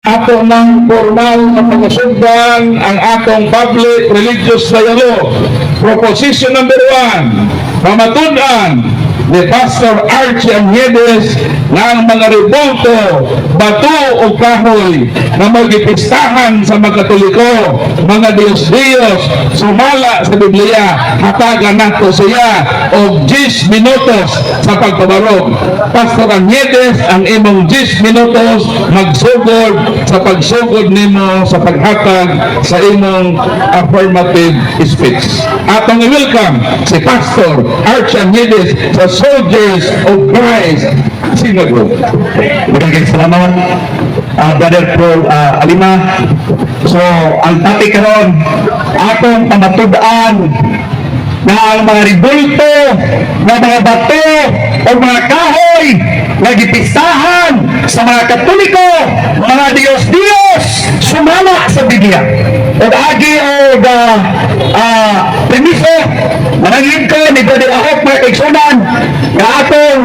Ato ng formal na pagsusugdan ang atong public religious dialogue. Proposition number 1, pamatud-an ni Pastor Archie Angeles nga ang mga rebulto, bato o kahoy na magipistahan sa mga Katoliko, mga Diyos-Diyos, sumala sa Biblia, hatagan nato siya og 10 minutos sa pagpabarog. Pastor Angeles, ang imong 10 minutos magsugod sa pagsugod nimo sa paghatag sa imong affirmative speech. Atong i-welcome si Pastor Archie Angeles sa Soldiers of Christ Synagogue. Maraming salamat, Brother Paul Alima. So, ang topic karon, atong pamatud-an na ang mga rebulto, na mga bato o mga kahoy na gipistahan sa mga Katoliko, mga Diyos-Diyos, sumala sa Biblia. Og agi og premiso, manangin ko ni Brother Ahok, mga kaigsunan, nga atong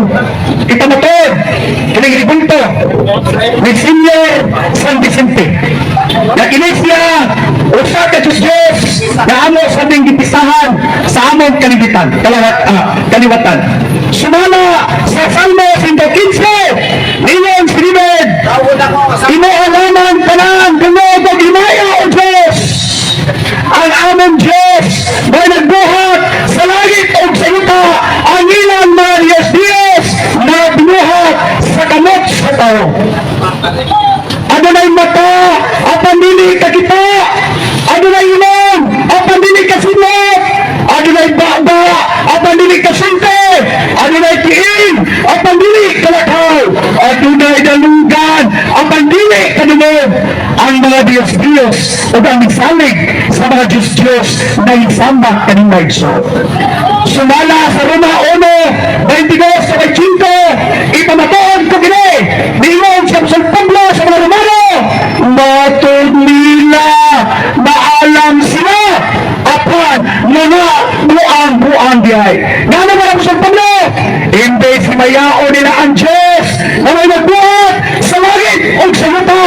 ipamatod kining rebulto ni Senior San Vicente. Nga kini siya usa ka Diyos Diyos nga amo sa aming gipistahan sa among kalibutan, kaliwatan. Sumala sa Salmo 115, ningon si David, "Imo lamang tanan dungog og himaya, O Diyos. Ang among Diyos may nagbuhat sa langit ug sa yuta. Ang ilang mga Diyos Diyos na binuhat sa kamot sa tao. Adunay mata apan dili kakita, adunay ilong apan dili kasingot, adunay baba apan dili kasulti, adunay tiil apan dili kalakaw, adunay dalunggan apan dili kadungog. Ang mga Diyos-Diyos o ang misalig sa mga Diyos-Diyos na isamba kaning maigsoon." Sumala sa Roma 1, 22 sa 25, ipamatuod ko kini, niingon sa Apostol Pablo sa mga Romano, "Matod nila, maalam sila, apan mga buang-buang diay." Nga naman ang Apostol Pablo, imbes mayaon nila ang Diyos na may nagbuhat sa langit o sa lupa,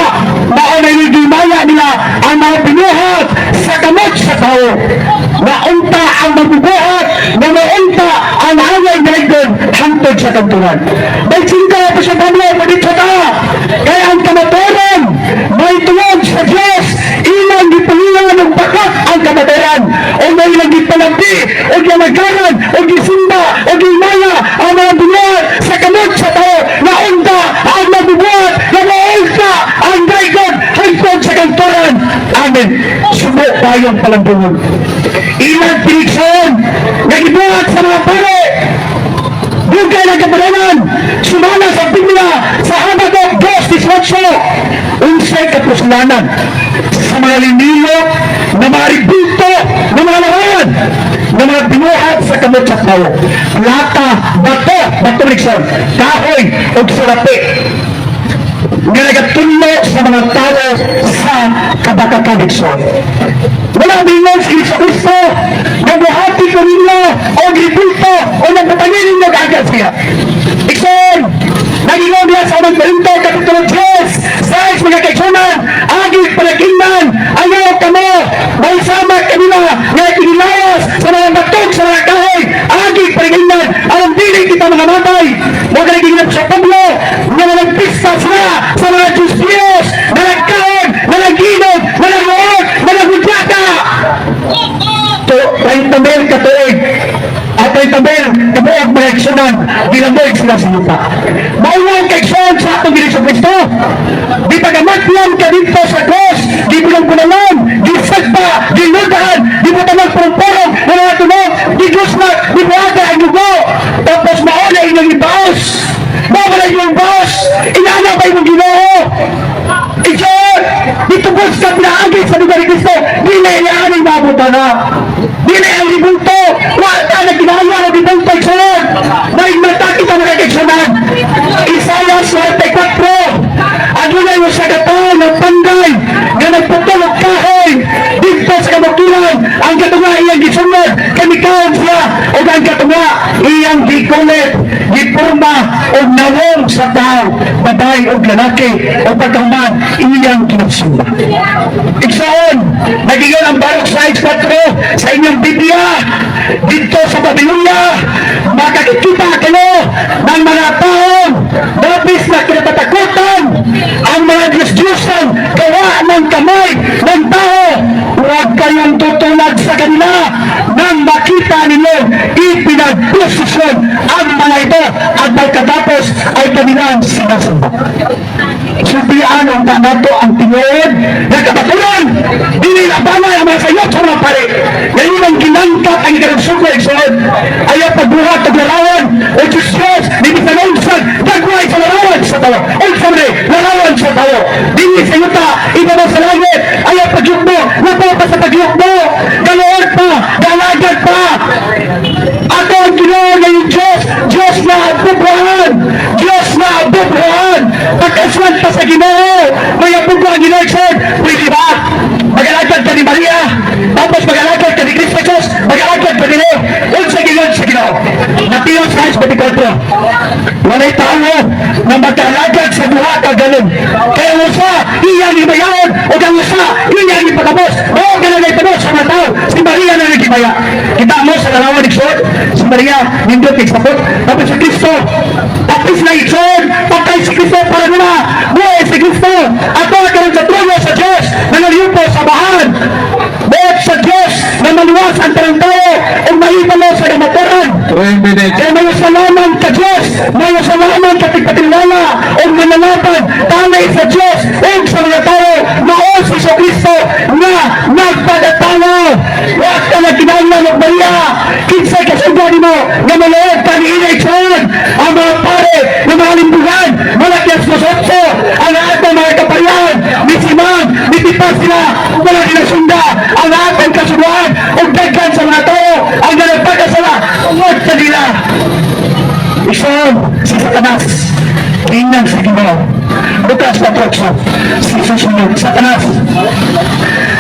mao na gimaya nila ang mga binuhat sa kamot sa tao. Naunta ang magbubuhat, na naunta ang angay daigdon hangtod sa kanturan. May singka pa sa Pablo, dito ta. Kaya ang kamaturan, may tungod sa Diyos, ilang gipangilan ng bakat ang kamaturan, o may ilang gipalagdi, o gilagaran, o gisimba, o gimaya ang mga binuhat sa kamot sa tao, naunta ang magbubuhat, na naunta ang daigdon hangtod sa kanturan. Amen. Subo tayong palambungon. Ilang pinikson nga gibuhat sa mga pare. Dugay ng kapadanan, sumala sa Biblia sa Habakuk 2:18. Unsay kapuslanan sa mga linilok na mga rebulto na mga larawan na mga binuhat sa kamot sa tao? Plata, bato, bato Nixon, kahoy, ug surapi nga nagatunlo sa mga tao sa kabakakaligson. Wala mingon si Kristo Kristo nga buhati ko ninyo o rebulto o nagpatangin ninyo kaagad siya. Ikson, nagingon niya sa Unang Korinto, Kapitulo 10, sa mga kaigsunan, agi palakingman, ayaw kamo, may sama kanila, nga kinilawas sa mga batog sa mga kahoy, agi palakingman, aron dili kita mga matay. Mo gani sa Pablo, nga nagpista sila sa mga Diyos Diyos, na nagkaon, na naginog, na nagluot, na nagmudyaka. To, 30 mil katuig, at 30 mil kabuok mga igsunan, gilamoy sila sa lupa. Maulang kaigsoon sa atong Ginoong Kristo. Di pagamatyan ka dito sa cross, di bilang-bunalan, di sagba, di ludahan, di butanag purong-purong, na mga tunog, di gusnak, di buhaga ang dugo. Tapos mauna inyong ibaos. Mauna inyong baos. Inana ba imong Ginoo? Igsoon, ditubos ka pinaagi sa lugar ni Kristo, dili niya aning mabuta na. Dili ang rebulto, wala ta na ginagawa ng rebulto, igsoon. May mata kita mga kaigsunan. Isaiah 44, adunay mo sa kataon ng panday nga nagputol og kahoy dito sa kabukiran, ang katunga iyang gisunod kami kaon siya ug ang katunga iyang gikulit, gipurma og nawong sa tao, babae og lalaki, o pagkahuman iyang Igsoon, nagiyon ang Baruch 6.4 sa inyong Biblia, dito sa Babylonia, makakikita kayo ng mga taong labis na kinatatakutan ang mga Diyos-Diyosan gawa ng kamay ng tao. Huwag kayong tutulad sa kanila nang makita ninyo ipinagposisyon ang mga ito at pagkatapos ay kanilang sinasamba. Sultian ang nato ang tinuod nga kabaturan. Dili labanay ang mga sayop sa mga pare. Ngayon ang ginangkat ang ikaragsuko, igsoon. Ayaw pagbuhat og larawan o Diyos Diyos, ni bisan unsang dagway sa larawan sa tao. Unsa man larawan sa tao. Dili sa yuta, ibaba sa langit. Ayaw pagyukmo, labaw pa sa pagyukmo. Galoon pa, galagad pa. Ako ang Ginoo nga yung Diyos, Diyos na abubuhan, Diyos na abubuhan. Pagkaswan pa sa Ginoo, may abubuhan ang Ginoo, igsoon. Pwede ba? Mag-alagad ka ni Maria, tapos mag-alagad ka ni Cristo Jesus, mag-alagad ka nila. Unsa giyon sa Ginoo? Mateo 6:24. Walay tao na mag-alagad sa duha ka galon. Kaya ang usa, iyang ibayaon, o ang usa, iyang ipatapos. O ganun ay tapos sa mga tao. Si Maria na nagibaya. Kita mo sa larawan, igsoon, si Maria, nindot igsapot. Tapos si Kristo, tapos na, igsoon, patay si Kristo para nila. Buhay si Kristo. At karon sa trono sa Diyos, na naliyupo sa bahan. Buhat sa Diyos na maluwas ang tanang tao o mahibalo sa kamaturan. 3 minutes. Kaya may salaman ka Diyos, may salaman ka tigpatinwala o manalaban, tanay sa Diyos o sa mga tao, mao si Kristo nga nagpagatawa. Wa ka na kinahanglan og Maria, kinsay kasugo nimo nga maluod ka ni Ina, igsoon, ang mga pare nga mga limbugan, Malakias 2:8, ang atong mga kaparian, ni Simon, ni Tipa sila, wala nila sunda, ang atong kasuguan, ug daghan sa mga tao, ang nagpakasala, tungod sa nila. Igsoon, si Satanas, tingnan sa Ginoo. Lucas 4:8, si susunod, Satanas,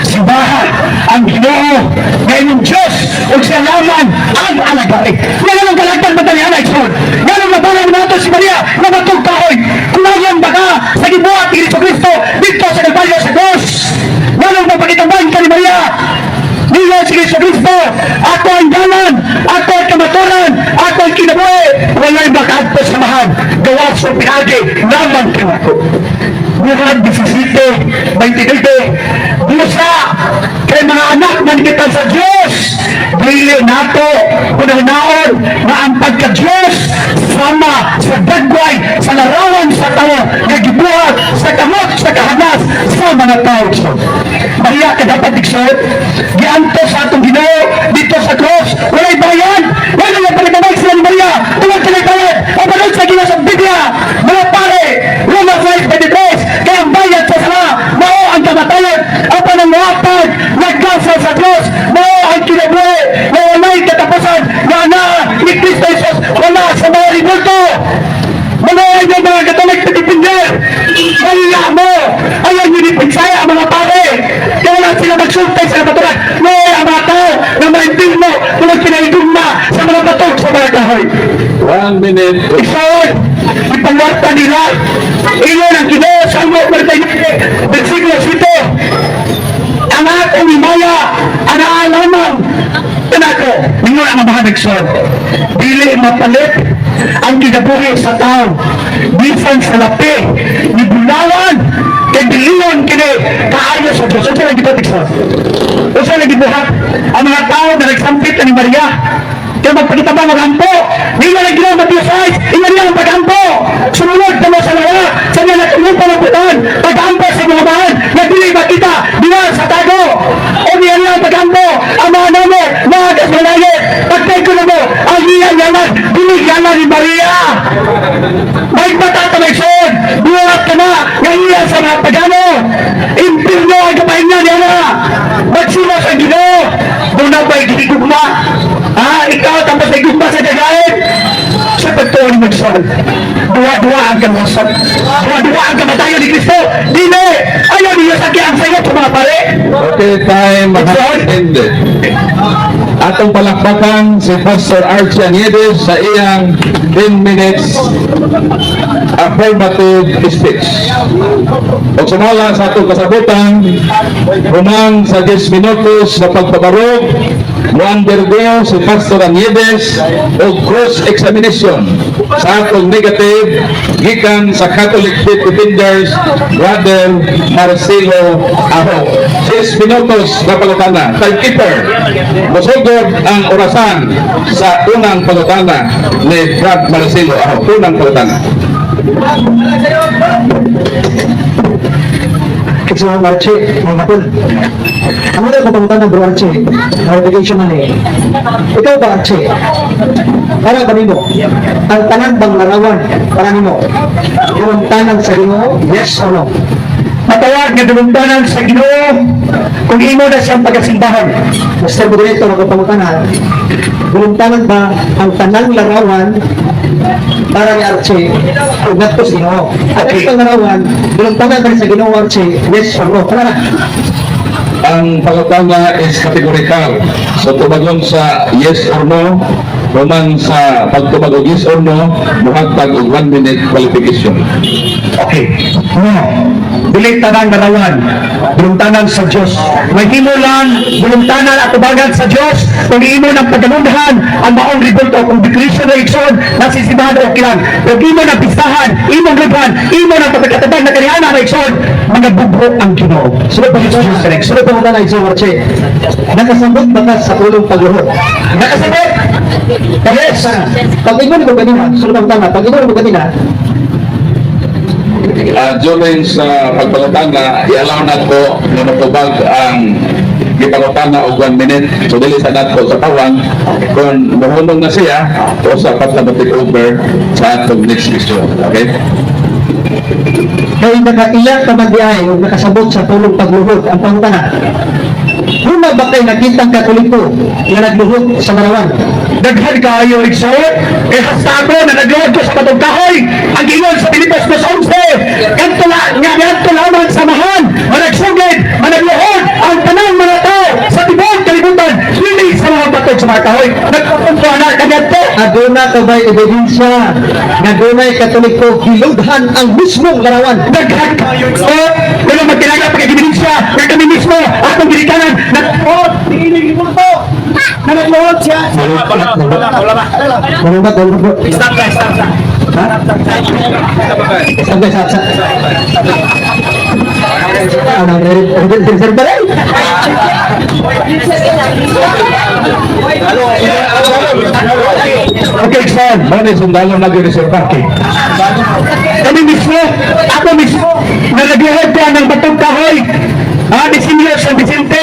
simbaha ang Ginoo nga inyong Diyos ug siya lamang ang alagay. Nga nang galagdan ba tani ana, igsoon? Nga nang labanan nato si Maria nga matug kahoy? Kulangan ba ka sa gibuhat ni Kristo Kristo dito sa Kalbaryo sa cross? Nga nang mapakitambang ka ni Maria? Niya si Kristo Kristo, "Ako ang dalan, ako ang kamaturan, ako ang kinabuhi. Wala'y makaadto sa Amahan, gawas sa pinaagi lamang kanako." Juan 17:29, busa, kay mga anak man kita sa Diyos, dili nato hunahunaon na ang pagka-Diyos sama sa dagway sa larawan sa tao nga gibuhat sa kamot sa kahanas sa mga tao. Mahiya ka dapat, igsoon. Giantos sa atong Ginoo dito sa cross. Walay bayad. Wala na palitabay sila ni Maria. Tungod sa bayad. O panod sa Ginoo sa Biblia. Mga pare, Roma 5:23, kaya ang bayad sa sala, mao ang kamatayon. Ang pananguapag, nagkasa sa Diyos, mao ang kinabuhi, na walay katapusan, na anaa ni Kristo Jesus, wala sa mga rebulto. Mga inyo mga Katolik na defender, mahiya mo! Ayaw nyo ni ang mga pare! Kaya wala sila magsultay sa kamaturan. May ang mga tao na maintinmo tungod kinahigugma sa mga batog sa mga kahoy. 1 minute. Igsoon, ipangwarta nila. Ingon ang Ginoo sa Salmo 49, versikulo 7. "Ang akong himaya, ang lamang kanako." Ingon ang mga igsoon. Dili mapalit ang kinabuhi sa tao. Bisan sa lapi, ni bulawan, kay biliyon kini kaayo sa Diyos. Unsa lagi ba, igsoon? Unsa lagi buhat ang mga tao na nagsampit ni Maria? Kaya magpakita ba magampo? Hindi na naginawa Mateo 6, inga niya ang pagampo. Sumunod na mo sa lawa, sa niya natulong pa ng butan, pagampo sa mga bahan, nga dili makita, diwa sa tago. O niya niya ang pagampo, ang mga namo, mga kasmalangit, pagkay ko na mo, ang iyang yalan, dili yalan ni Maria. May bata may igsoon, buhat ka na, nga iya sa mga pagano. Impirno ang kapahinga niya na. Magsilos ang Ginoo. Doon na ba'y gigugma? Ha? Ikaw tapos ay gugma sa gagain? Sa pagtuon mo sa duwa-duwa ang kaluwasan. Duwa-duwa ang kamatayan ni Kristo. Dili! Ayaw niyo sa ang sayo sa mga pare. Okay, time has ended. Atong palakpakan si Pastor Archie Aniedes sa iyang 10 minutes affirmative speech. O sumala sa atong kasabutan, human sa 10 minutos na pagpabarog, mo-undergo si Pastor Aniedes og cross-examination sa atong negative gikan sa Catholic Faith Defenders, Brother Marcelo Aho. 6 minutos na pangutana. Timekeeper, musugod ang orasan sa unang pangutana ni Brad Marcelo Aho. Unang pangutana. Igsoong Archie, mga hapon. Ano na pangutana, Bro Archie? Clarification na ni. Ikaw ba, Archie? Para kanino? Ang tanan bang larawan para nimo? Yung sa Ginoo? Yes or no? Matawag nga dunungdanan sa Ginoo kung imo na siyang pagasimbahan. Mr. Moderator, ako pangutana. Buluntanan ba ang tanang larawan para ni Archie o ngadto sa Ginoo? At ang larawan, buluntanan ba sa Ginoo, Archie? Yes or no? Tara na. Ang pangutana is categorical. So tubagon sa yes or no, human sa pagtubag og yes or no, muhatag og 1 minute qualification. Okay. No. Dili tanang larawan, buluntanan sa Dios. Mahimo lang buluntanan at tubagan sa Dios kung imo ng pagkalundhan ang maong rebulto kung declaration na igsoon nasisimbahan o kilang. Kung imo ng pistahan, imong lubhan, imo ng pagkakatabang na kanihana na igsoon, mga bugbo ang Ginoo. Sunod pa Jesus kita, Christ. sunod pa kita na, Igsoong Archie. Nakasabot ba ka sa pulong pagluhod? Nakasabot? Yes! Pag ingon mo kanina, sunod pa kita na, pag ingon mo kanina, During sa pagpangutana, i-allow na ko nga matubag ang gipangutana og 1 minute. So dili sa nato sa tawan kung mohunong na siya o sa pa take over sa atong next question. Okay? Kay nakaila ka man di ay o nakasabot sa pulong pagluhod ang pangutana. Una ba kay nakitang Katoliko nga nagluhod sa larawan? Daghan kaayo, igsoon. Eh hasta ako na nagluhod ko sa batong kahoy. Ang ingon sa Pilipos 2:11, kanto la, nga ngadto lamang sa Amahan, managsugid, managluhod ang tanang mga tao sa tibuok kalibutan dili sa mga batog sa mga kahoy. Nagpapunto na kanyadto. Aduna ka ba'y ebidensya nga dunay Katoliko giludhan ang mismong larawan? Daghan kaayo, igsoon. Pero magkinahanglan pag ebidensya nga kami mismo atong ginikanan nagluhod niining rebulto. Na nagluhod siya. Ano ba? Ano ba? Stop na, stop na. Stop na, stop, stop. Ano, reserve ba rin? Okay, igsoon. Mao ni sundalo nag-reserva. Okay. Kami mismo, ako mismo, na nagluhod ko ng batong kahoy. Ah, ni Senior San Vicente,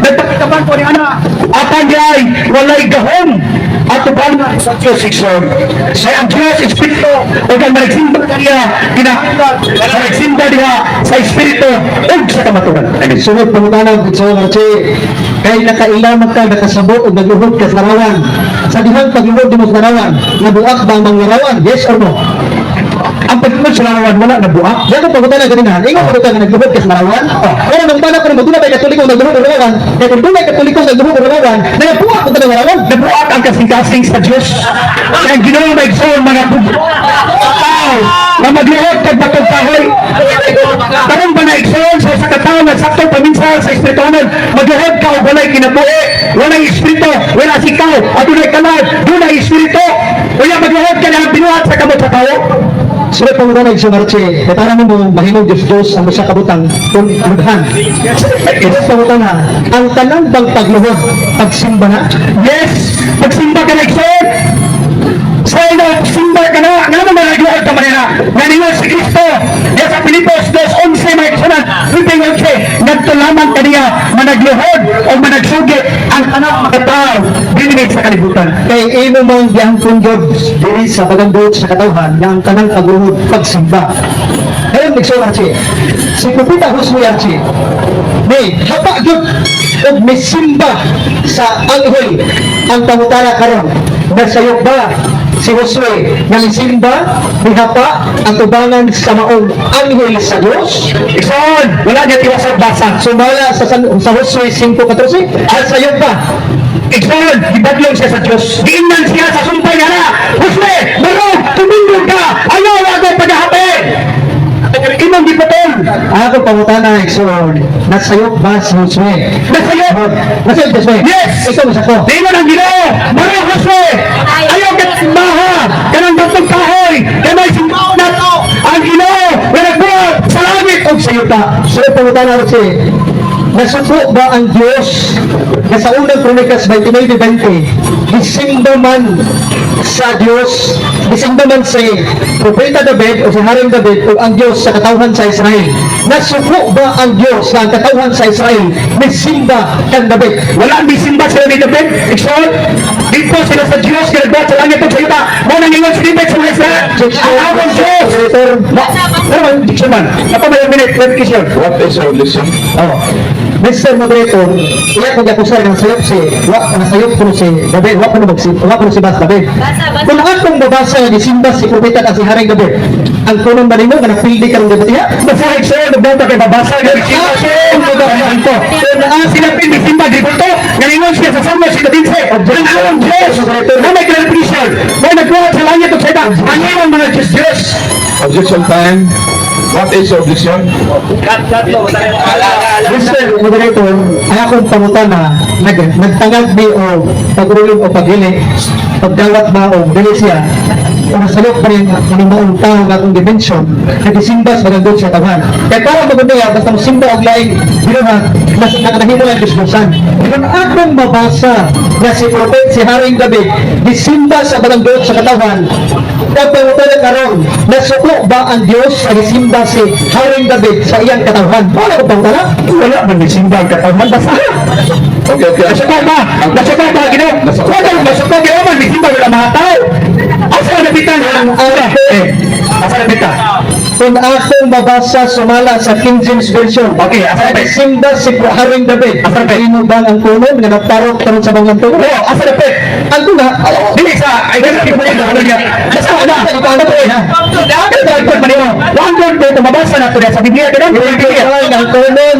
nagpakitaban ko ni Ana. Apan di ay, walay gahom. At uban sa Diyos, igsoon. Sa ang Diyos, Espiritu, o kang managsimba kaniya, kinahanglan, managsimba diha sa Espiritu, ug sa kamaturan. Amen. Sunod pangutana, Igsoong Archie. Kay nakaila man ka nakasabot o nagluhod ka sa larawan. Sa dihang pagluhod mo sa larawan, nabuak ba ang mga larawan? Yes or no? Ang pagluhod sa larawan, wala na buak. Yan ang pangutana kanina. Ingon ko ka nga nagluhod ka sa larawan. Pero nang bana ko duna bay Katoliko nagluhod og larawan? Kay kung dunay Katoliko nagluhod og larawan, nagabuak ko ng larawan. Nabuak ang kasing-kasing sa Diyos. Kaya ang Ginoo may igsoon mga bugbo sa tao na magluhod kag batong kahoy. Karon ba na, igsoon, sa usa ka tawo nga sakto paminsan sa espirituhanon, magluhod ka og walay kinabuhi, walay espiritu, wala sikaw, adunay kalag, dunay espiritu. Unya magluhod ka na ang binuhat sa kamot sa tao. Sunod pangutana, Igsoong Archie. Kay para nimo mahimong Diyos-Diyos ang usa ka butang kung lughan. Sunod pangutana, ang tanan bang pagluhod pagsimba na? Yes, pagsimba ka na, igsoon. Sa ilo, simba ka na, nga naman nagluhod ka man nila. Nga ningon si Kristo, diya sa Pilipos 2:11, mga kasunan, 20:11, ngadto lamang kaniya, managluhod o managsugit ang tanang mga tao, dinhi sa kalibutan. Kay imo mang gihangkon gyud diri sa pagambot sa katawhan nga ang tanang pagluhod pagsimba. Ngayon, Igsoong Archie, si Propeta Josue, Archie, may hapa gyud og misimba sa anghel. Ang pangutana karon, nasayop ba si Josue nga misimba, mihapa atubangan sa maong anghel sa Dios? Igsoon, wala niya tiwasak basa. Sumala sa Josue 5:14, at sayop ba? Igsoon, gibadlong siya sa Diyos. Giingnan siya sa sumpay nga na. "Josue, barog, tumindog ka. Ayaw ako paghahapi. Imong gipatol." Ako pangutana, igsoon, nasayop ba si Josue? Nasayop. Nasayop Josue? Yes! Ikaw mo ko. Diingon ang Ginoo, "Barog, Josue. Ayaw ka simbaha. Kanang datong kahoy. Kanay simbaon nato. Ang Ginoo nga nagbuhat sa langit ug sa yuta." So pangutana ko si, nasuko ba ang Diyos na sa Unang Kronikas 29:20, gisimba man sa Diyos, gisimba man si Propeta David o si Haring David o ang Diyos sa katawhan sa Israel? Nasuko ba ang Diyos na ang katawhan sa Israel misimba kang David? Wala ang bisimba sila ni David. Igsoon, dito sila sa Diyos nga nagbuhat sa langit ug sa yuta. Mao nang ingon si David sa mga Israel. Ang among Diyos. Pero man, objection man. Ako may minute clarification. What is your objection? Oh. Mr. Moderator, iya ko giakusar nga sayop si wa nasayop ko si David, wa ko magsi wa ko si Bas David. Basa, basa. Kung akong babasa nga gisimba si propeta ka si Haring David, ang kunon ba nimo nga napildi karong David iya? Basta, igsoon, nagbanta kay babasa nga bisimba siya. Ito. Sila pinisimba dito. Ngayon siya sa Salmo si David. Ang among Diyos. Na may clarification. May nagbuhat sa langit ug sa yuta. Ang imong mga Diyos Diyos. Objection time. What is your objection? Mr. Moderator, ang akong pangutana, nagtangag ni o pagrulong o paghili, pagdawat ba o dili siya, o nasalok pa rin ang maong tao nga akong dimension, nagsimba sa magandog sa tawan. Kaya para maganda yan, basta simba og laing binuhat, mas nakanahimo lang diskursan. Kung akong mabasa na si Prophet, si Haring David, gisimba sa balangdot sa katawan, pagpangutana karon, nasuko ba ang Diyos sa gisimba si Haring David sa iyang katawan? Wala ko pangutana? Wala man bisimba ang katawan. Basta. Okay. Nasuko ba? Nasuko ba? Ginoo? Wala man nasuko. Kaya man bisimba wala mga tao. Asa na bitan? Eh, asa na bitan? Kung akong mabasa sumala sa King James Version, Okay, asa na bit? simba si Haring David, Asa na bit? ino ba ang kunon nga naparok karon sa mga tulo? Oo, asa na bit? Ang tuna, Dili sa ay ganun ko ano niya. Basta na. Ano to eh? Ano to eh? One word ko mabasa na to sa Biblia ganun. Biblia. ang kunon,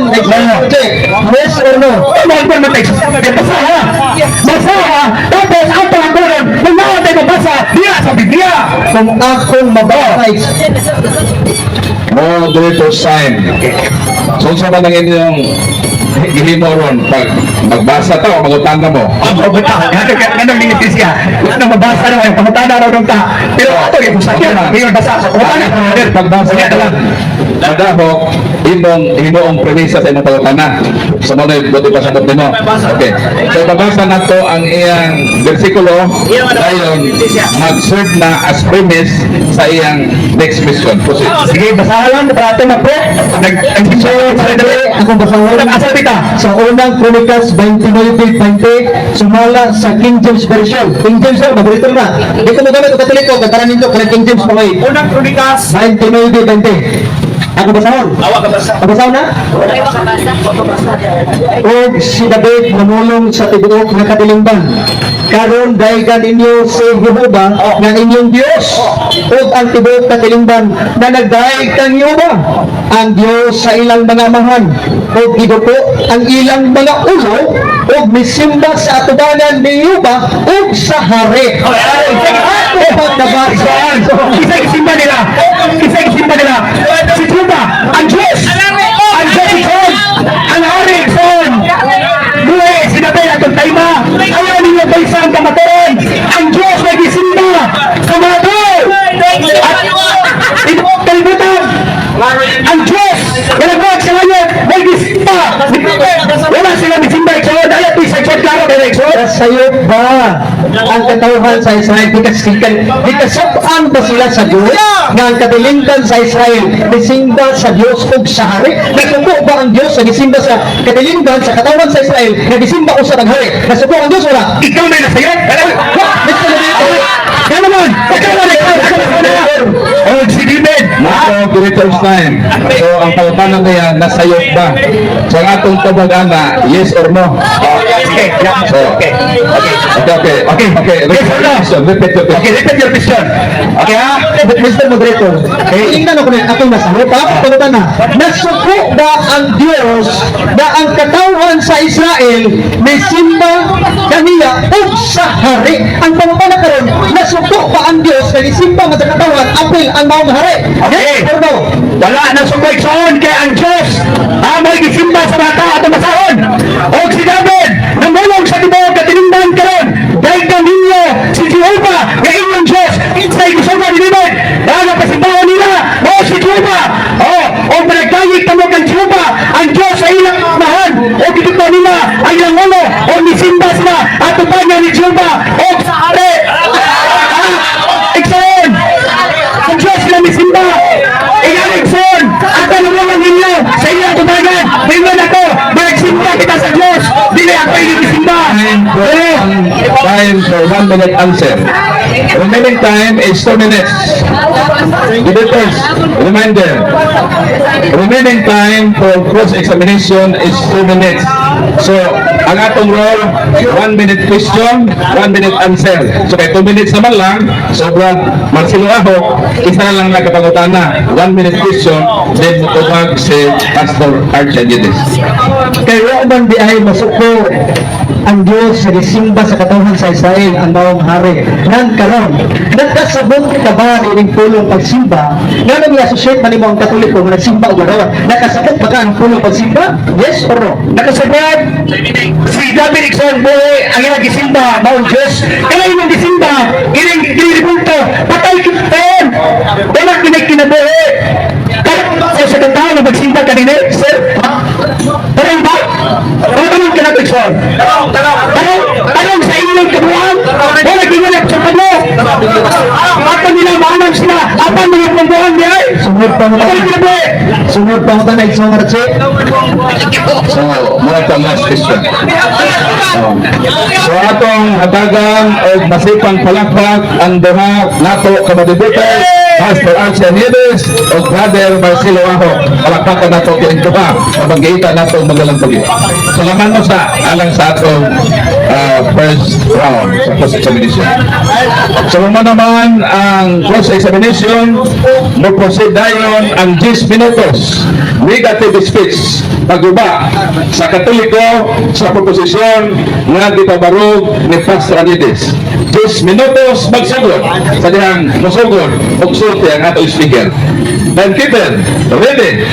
yes or no? Ano ang man text? Basa ha. Basa ha. Tapos ang pangakuron, kung naa tayo mabasa, diya sa Biblia. Kung akong mabasa, Moderator sign. So, unsa man ang inyong gihimo ron pag magbasa ta o mangutana mo? Ang pangutana, ganun limitis siya. Gusto mabasa na yung pangutana raw ta. Pero ato yung sakyan, ngayon basa sa pangutana. Pagbasa Sige, ka lang. madahok imong himuong premisa sa imong pangutana. So mo na buti pasabot nimo. Okay. So babasa nato ang iyang bersikulo, dayon mag-serve na as premise sa iyang next question. Proceed. Sige, basahan lang para ato na po. Nag So, nag akong basahon. Asa pita? Sa Unang Kronikas 29:20, sumala sa King James Version. King James sir, paborito na. Di ko magamit og Katoliko, kay ninyo kanang King James pa may. Unang Kronikas. 29:20. Ako basahon. Awa ka basa. Ako basahon na? Og si David namulong sa tibuok nga katilingban. "Karon daygan ninyo si Jehova nga inyong Dios ug ang tibuok katilingban na nagdayeg kang Jehova ang Dios sa ilang mga amahan ug giduko ang ilang mga ulo ug misimba sa atubangan ni Jehova ug sa hari." Ako pagkabasa. Isa isimba nila. Isa isimba nila. Si Juba, ang Diyos. Ang Diyos si Son. Ang hari, Son. Buhi, sinabi atong taima. Ayaw ninyo baysa ang kamatayon. Ang Diyos may gisimba sa mga tao. At tibuok kalibutan. Ang Diyos, nagbuhat sa ngayon, may gisimba. Wala sila gisimba. Exod, ayaw ito sa Exod, klaro kayo Exod. Nasayop ba ang katawhan sa Israel? Gikasab-an ba sila sa Diyos? Nga ang katilingban sa Israel, misimba sa Diyos ug sa hari? Nasuko ba ang Diyos sa gisimba sa katilingban sa katawan sa Israel? Nga gisimba ko sa hari? Nasuko ang Diyos wala? Ikaw na nasayop. Mr. Moderator, Kaya naman, ikaw na ikaw, ikaw na. Oh, si David. Matog, Moderator's time. So, ang pangutana niya, nasayop ba? So, ang atong tubag ana, yes or no? Okay, yeah. So, Okay. okay. Okay. Okay. Yes or no? Question. Repeat your Okay, question. repeat your question. Okay, ha? But Mr. Moderator, tingnan ako na akong nasayop ha, pangutana. Nasuko ba ang Diyos na ang katawhan sa Israel may simba kaniya ug sa hari? Ang pangutana karon, nasuko ba ang Diyos na gisimba man sa katawhan apil ang maong hari? Okay. Yes or no? Wala na suko, igsoon, kay ang Diyos ang may gisimba sa mga tao at masahon. O si David, namulong sa tibuok katilingban karon, dahil ninyo si Jehovah nga inyong Diyos, sa igusuga ni David, dahil ang pasimbahan nila, o si Jehovah, o, o panagdayig tamo kang Jehovah, ang Diyos sa ilang amahan, o gituto nila ang ilang ulo, o misimba sila, at upan ni Jehovah, o sa hari. Ah, igsoon, ang Diyos sila misimba. Ingan, igsoon, at ang mga ninyo sa inyong tubagan, ingon ako, magsimba kita sa Diyos, dili ako inyong isimba. Time for 1 minute answer. Remaining time is 2 minutes. Debaters, reminder. Remaining time for cross-examination is 2 minutes. So, ang atong role, 1 minute question, 1 minute answer. So, kay 2 minutes naman lang, so, Brad Marcelo Ahok, isa na lang nagkapangutana, 1 minute question, then mutubag si Pastor Archie Angeles. Kay wa man di ay masuko ang Diyos sa gisimba sa katawhan sa Israel ang maong hari nang karon, nagkasabot ka ba ining pulong pagsimba nga nang i-associate man nimo ang Katoliko nga nagsimba og larawan? Nakasabot ba ka ang pulong pagsimba, yes or no? Nakasabot si David, igsoon, buhi ang ilang gisimba maong Diyos. Kaya inyong gisimba ining dinibulto, patay kita, wala kinay kinabuhi. Kaya ba sa tao na magsimba kanina, sir? Tanong ba? Tanong ka na, igsoon. Tanong, tanong sa inyong kabuuan. Wala ginanap sa Pablo. Apan nila maanam sila, apan mga pambuhan niya ay. Sunod pa mo. Patay kinabuhi. Sunod pa mo na, igsoon Archie. So, muna itong last question. So, atong hatagan og masipang palakpak ang duha nato ka mga Pastor Archie Nieves o Brother Marcelo Aho. Palakpakan nato kining duha mabanggitan nato ang magalang tugi. So, laman mo sa alang sa atong first round sa cross-examination. So, muna naman ang cross-examination, mo proceed dayon ang 10 minutos negative speech, paguba sa Katoliko sa proposisyon nga gipabarog ni Pastor Anides. 10 minutos magsugod sa dihang musugod og sulti ang atong speaker. Timekeeper, ready?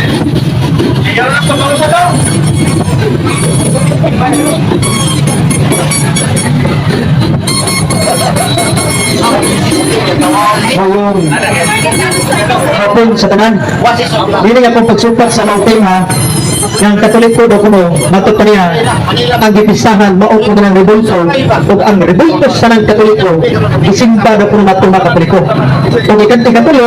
Mayong hapon sa tanan. Dili akong pagsupat sa mga tema ng Katoliko daw kuno matod pa niya ang gipisahan mao kuno ng rebulto ug ang rebulto sa ng Katoliko gisimba daw kuno matong mga Katoliko. Ug ikanti katulo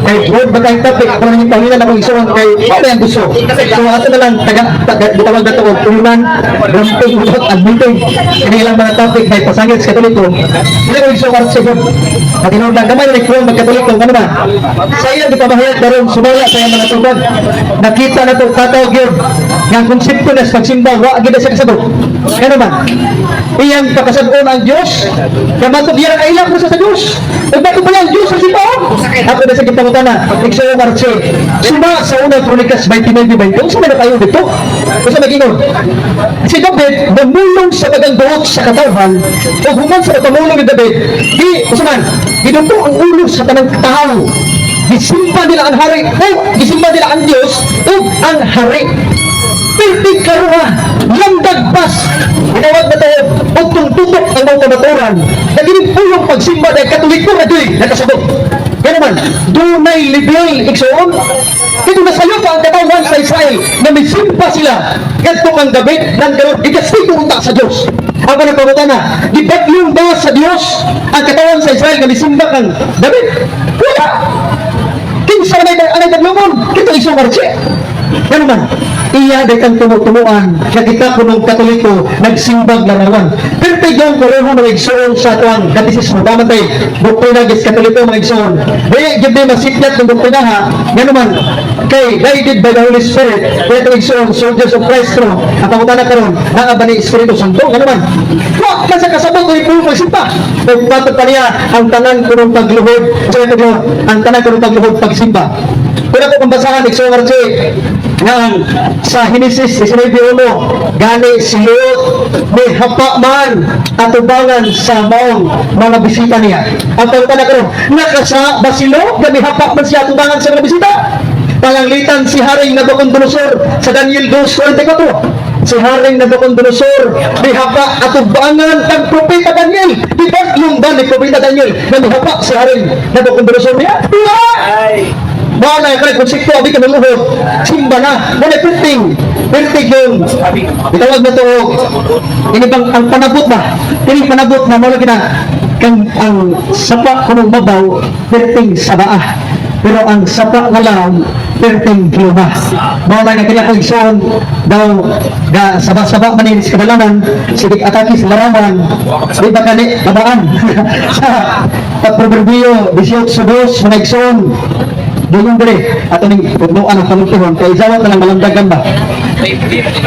kay broad ba kay topic ako nang pangilan akong isuon kay wala ang gusto. So ato na lang taga, taga gitawag nato og ulan ramping without admitting kini ilang mga topic kay pasangit sa Katoliko. Dili ko isuon sa God. Matinuod lang gamay na kuwang magkatoliko ano ba? Sa iyang gipamahayag karon sumala sa iyang mga tubag. Nakita na to tataw gyud nga ang konsepto na sa pagsimba wa gyud na siya kasabot. Ano ba? Iyang pakasab-on ang Dios. Kaya matod diya ang ilang sa Dios. Ug bakit pa ang Dios sa simbaon? Ako na sa gipangutana, Igsoon Archie. Suma sa unang Kronikas 29:20. Unsa man na kayo dito? Unsa magingon? Si David namulong sa pagangduot sa katawhan ug human sa pamulong ni David, di unsa man, giduto ang ulo sa tanang tawo. Gisimba nila ang hari o gisimba nila ang Dios ug ang hari. Pilting karuha, lamdag pas, ginawag na to, utong tutok ang mga kamaturan, na pulong pagsimba dahil Katoliko na do'y nakasabot. Kaya naman, dunay libel, igsoon, ito nasayo pa ang katawan sa Israel na may simba sila kadto kang David nang karon gikastigo unta sa Dios. Ang kanang pangutana, gibagyong ba sa Dios ang katawan sa Israel nga misimba kang David? Wala. Kinsa man ay anay taglumon? Kito isong Archie. Ano man, iya day kang tumutumuan nga kita kunong Katoliko nagsimbag larawan. Pero yung pareho mga igsoon sa atuang katisismo. Daman tayo, doktrina gis Katoliko, mga igsoon. Di, gyud di masipyat ng doktrina ha. Nga naman, kay guided by the Holy Spirit, kaya itong igsoon, soldiers of Christ ro, ang pangutana karon, naa ba ni Espiritu Santo? Nga naman, wa man sa kasabot ni pulong magsimba. Nagpatod pa niya ang tanan kunong pagluhod, sa pagluhod, ang tanan kunong pagluhod pagsimba. Kung ako pambasahan, igsoon Archie, nga ang sa Henesis 19:1, gani si Lot ni hapa man atubangan sa maong mga bisita niya. Ang pangutana karon, nakasa ba si Lot nga hapa man siya atubangan sa mga bisita? Pananglitan si Haring Nabucodonosor sa Daniel 2:44. Si Haring Nabucodonosor mihapa atubangan kang Propeta Daniel. Di ba lumban ni Propeta Daniel na mihapa si Haring Nabucodonosor niya? Wala! Mao na yung konsepto, abi ka naluhod, simba na, mo na printing, printing yung, itawag na to, ini bang, ang panabot ba, kini panabot na, mo na kina, kang ang sapa kunong mabaw, printing sa baa, pero ang sapa nga lang, perting pluma. Mao na nga kanya kong igsoon, daw, ga saba-saba man sa kadalanan, sige atake sa larawan, di ba kani, babaan, sa Pagproverbio 18:2, mga igsoon, Dulong dire, ato ning pugnuan ang panultihon, kay izawat na lang malamdagan ba?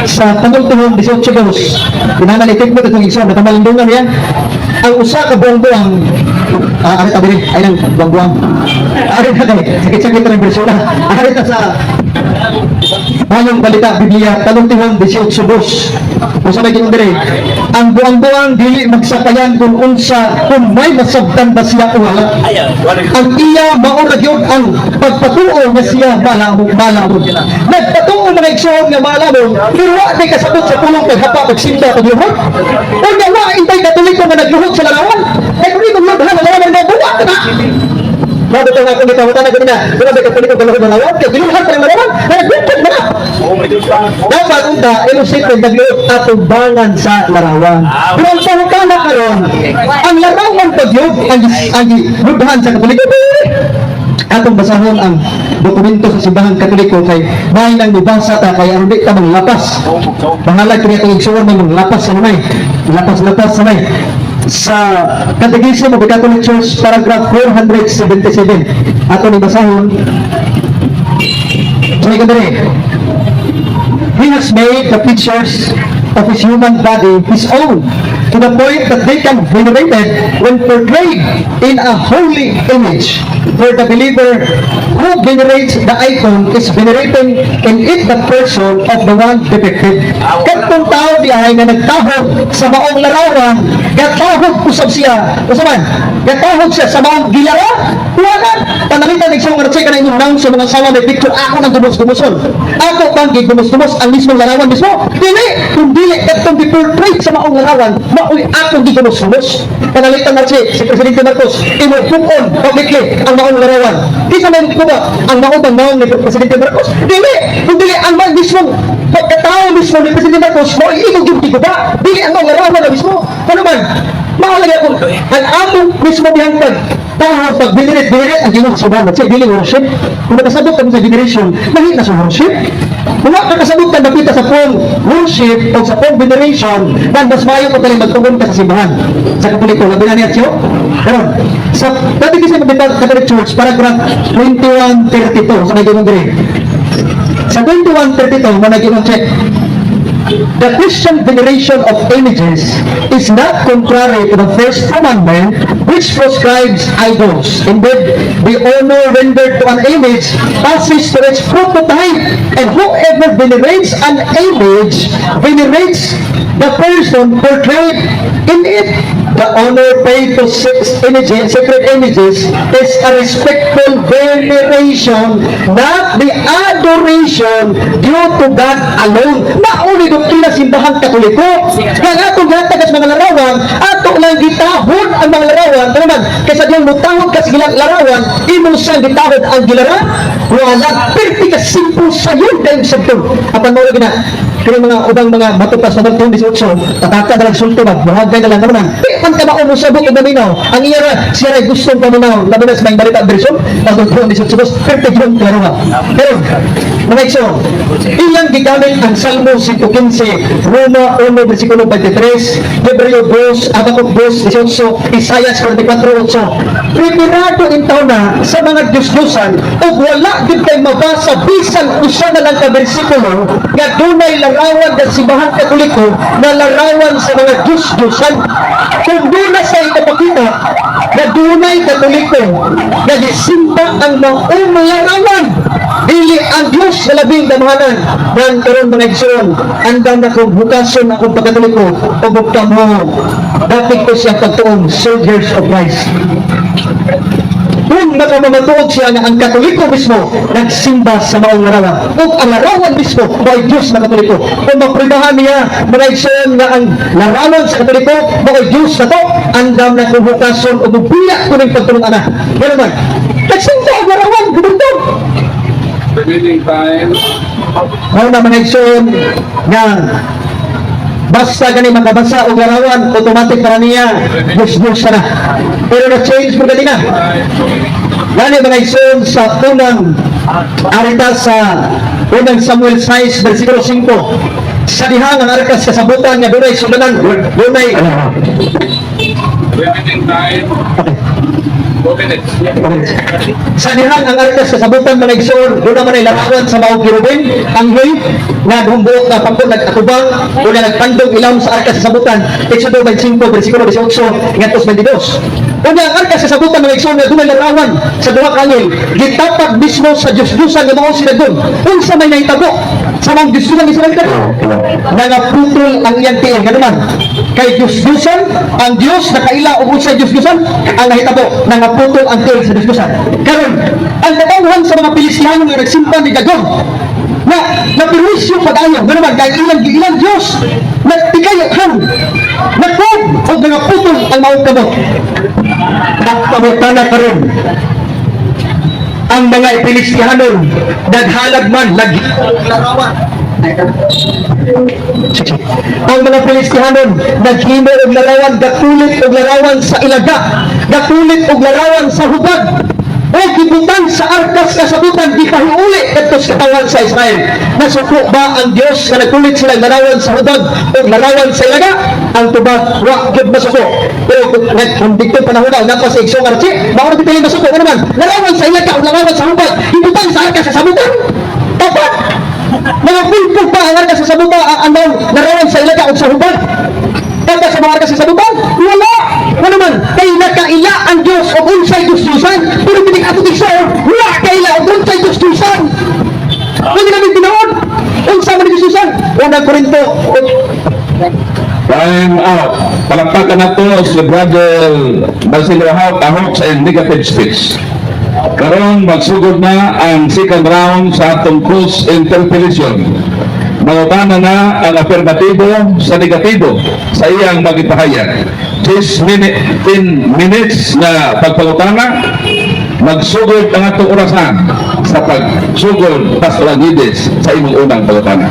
Sa panultihon 18:2, kinahanglan itik mo itong igsoon, nakamalindungan yan. Ang usa ka buang-buang, ah, ari ta diri, ay nang buang-buang. Ari na kay, sakit-sakit na ng bersona. Ari ta sa Mayong Balita Biblia, Panultihon 18:2. Kung sa may ginong dire, ang buang-buang dili magsapayan kung unsa, kung may masabtan ba siya o wala. Ang iya mao ra gyud ang pagpatuo nga siya malamon malamon. Nagpatuo mga igsoon nga malamon, pero wa di kasabot sa pulong paghapa, pagsimba, pagluhod. Unya wa intay Katoliko nga nagluhod sa larawan. Ay kung imong lubhan ang larawan mo buwa na. Mao bitaw nga akong gitawatan na ganina, wala ba Katoliko galuhod ng larawan? Kay giluhan pa ng larawan, na naglungkod na. Dapat unta, imong statement nagluhod atubangan sa larawan. Pero ang pangutana karon, ang larawan pa gyud ang lubhan sa Katoliko. Atong basahon ang dokumento sa simbahang Katoliko kay may nang mibasa ta kay aron di ta manglapas. Pangalag kini atong igsuon may manglapas sa may. Lapas-lapas sa may. Sa Catechism of the Catholic Church, paragraph 477. Ato ni basahon. Sorry ka diri. He has made the pictures of his human body his own to the point that they can be venerated when portrayed in a holy image. For the believer who venerates the icon is venerating in it the person of the one depicted. Katong tao di ay nga nagtahod sa maong larawan, gatahod usab siya. Usa man, gatahod siya sa maong gilara. Wala. Panalitan isang mga ka na inyong naon sa mga sawa may picture ako ng gumos-gumuson. Ako bang gigumus-gumus ang mismong larawan mismo? Dili, kung dili katong gi-portray sa maong larawan, mao'y akong gigumus-gumus. Panalitan na si Presidente Marcos, imo pukon publicly ang maong larawan. Kinsa may kuba ang maong bang maong ni Presidente Marcos? Dili, kung dili ang maong mismong pagkatao mismo ni Presidente Marcos, mao'y imong gyud giguba. Dili ang maong larawan na mismo. Ano man, mao lagi ako, ang among mismo dihang pag tao pag venerate venerate ang Ginoo sa simbahan, sa dili worship. Kung nakasabot kami sa veneration, lahi na sa worship. Kung wa ka kasabot ka napita sa form worship o sa form veneration, dan mas maayo pa tayo magtugon ka sa simbahan. Sa Katoliko, labi na niya siyo. Pero, sa Catechism of the Catholic Church, paragraph 2132, sa may ginong diri. Sa 2132, mo na ginong check. The Christian veneration of images is not contrary to the first commandment, which proscribes idols. Indeed, the honor rendered to an image passes to its prototype, and whoever venerates an image venerates the person portrayed in it. The honor paid to six images, sacred images is a respectful veneration, not the adoration due to God alone. Mauni doktrina simbahang Katoliko. Nga nga atong gihatag sa mga larawan, ato lang gitahod ang mga larawan. Ano man, kaysa diyang mutahod ka sa gilang larawan, imo siyang gitahod ang gilara. Wala, perti ka simple sayon dahil sa. Apan mo lagi na, kaya mga ubang mga matupas na magtuon 18, tataka na lang sulti ba, buhagay na lang naman. Di man kamao mo sabot og maminaw. Ang iya ra siya ray gustong paminaw, labi na sa Maayong Balita version, pagtuon ni Sus, perfect yung klaro nga. Pero mga igsoon, iyang gigamit ang Salmo 115, Roma 1 versikulo 23, Hebreo 2, Habacuc 2, 18, Isaias 44:8. Preparado in taon na sa mga Diyos-Diyosan ug wala gid kay mabasa bisan usa na lang ka bersikulo nga dunay larawan ng Simbahang Katoliko na larawan sa mga Diyos-Diyosan. Kung doon na sa ipapakita na dunay Katoliko nga gisimba ang maong larawan, dili ang Diyos na labing gamhanan. Dan karon, mga igsoon, andam na kong hukason akong pagkatoliko o kamo dapit ko siya pagtuong soldiers of Christ. Kung makamamatuod siya nga ang Katoliko mismo nagsimba sa maong larawan o ang larawan mismo ay Diyos na Katoliko, kung mapribahan niya, mga igsoon, nga ang larawan sa Katoliko mao'y Diyos na to, andam na kung hukason o mubiya ko ng pagtulong ana. Gano'n man, nagsimba ang larawan, gumundong. Remaining time. Mao na, mga igsoon, nga basta gani makabasa og larawan, automatic para niya Diyos na. Pero na change mo gani na. Gani, mga igsoon, sa unang arita sa Unang Samuel 6 versikulo 5, sa dihang ang arkas kasabutan nga dunay sudanan dunay Remaining time. 2 minutes. Sa dihang ang arkas kasabutan, mga igsoon, doon naman ay larawan sa maong kerubin, anghel nga humbuot na pagko nag-atubang o na nagpandog ilawom sa arkas kasabutan. Exodo 25 versikulo 18 ngadto sa 22. Unya ang arkas kasabutan, mga igsoon, nga dunay larawan sa duha ka anghel, gitapak mismo sa Diyos-Diyosan nga mao si Dagon. Unsa may nahitabo sa maong Diyos-Diyosan nga Israel? Nangaputol ang iyang tiil. Ngano man? Kay Diyos-Diyosan ang Diyos nakaila og unsay Diyos-Diyosan. Ang nahitabo, nangaputol ang tiil sa Diyos-Diyosan. Karon, ang katawhan sa mga Pilistihano nga nagsimba ni Dagon na napirwisyo pag-ayo. Ngano man? Kay ilang ilang Diyos nagtigay han nagpug og nangaputol ang maong kamot. Nagpamutana karon, ang mga Pilistihanon naghalag man nag ang mga Pilistihanon naghimo og larawan, gakulit og larawan sa ilaga, gakulit og larawan sa hubag o gibutan sa arkas kasabutan, gipahiuli kadto sa katawan sa Israel. Nasuko ba ang Dios nga nagkulit sila larawan sa hubag o larawan sa ilaga? Ang tubag, wa gyud masuko. Pero kung dito panahon na napa sa Igsoong Archie, mao ra pili masuko. Ano man, larawan sa ilaga o larawan sa hubag, gibutan sa arkas kasabutan, dapat mga pulpog pa ang arkas kasabutan, ang larawan sa ilaga o sa hubag? Dapat sa mga arkas kasabutan? Wala. Ano man, kay nakaila ang Diyos o unsay Diyos-Diyusan, pero binig ato igsoon, wala kaila o unsay Diyos-Diyusan. Wala namin tinuod. Unsa man Diyos-Diyusan? Unang Korinto, Time out. Palakpakan nato si Brother Basilio Ahok Ahok sa negative speech. Karon magsugod na ang second round sa atong cross interpellation. Mangutana na ang afirmatibo sa negatibo sa iyang magipahayag. 10 minute, 10 minutes na pagpangutana, magsugod ang atong orasan sa pagsugod, Pastor Aguides, sa imong unang pangutana.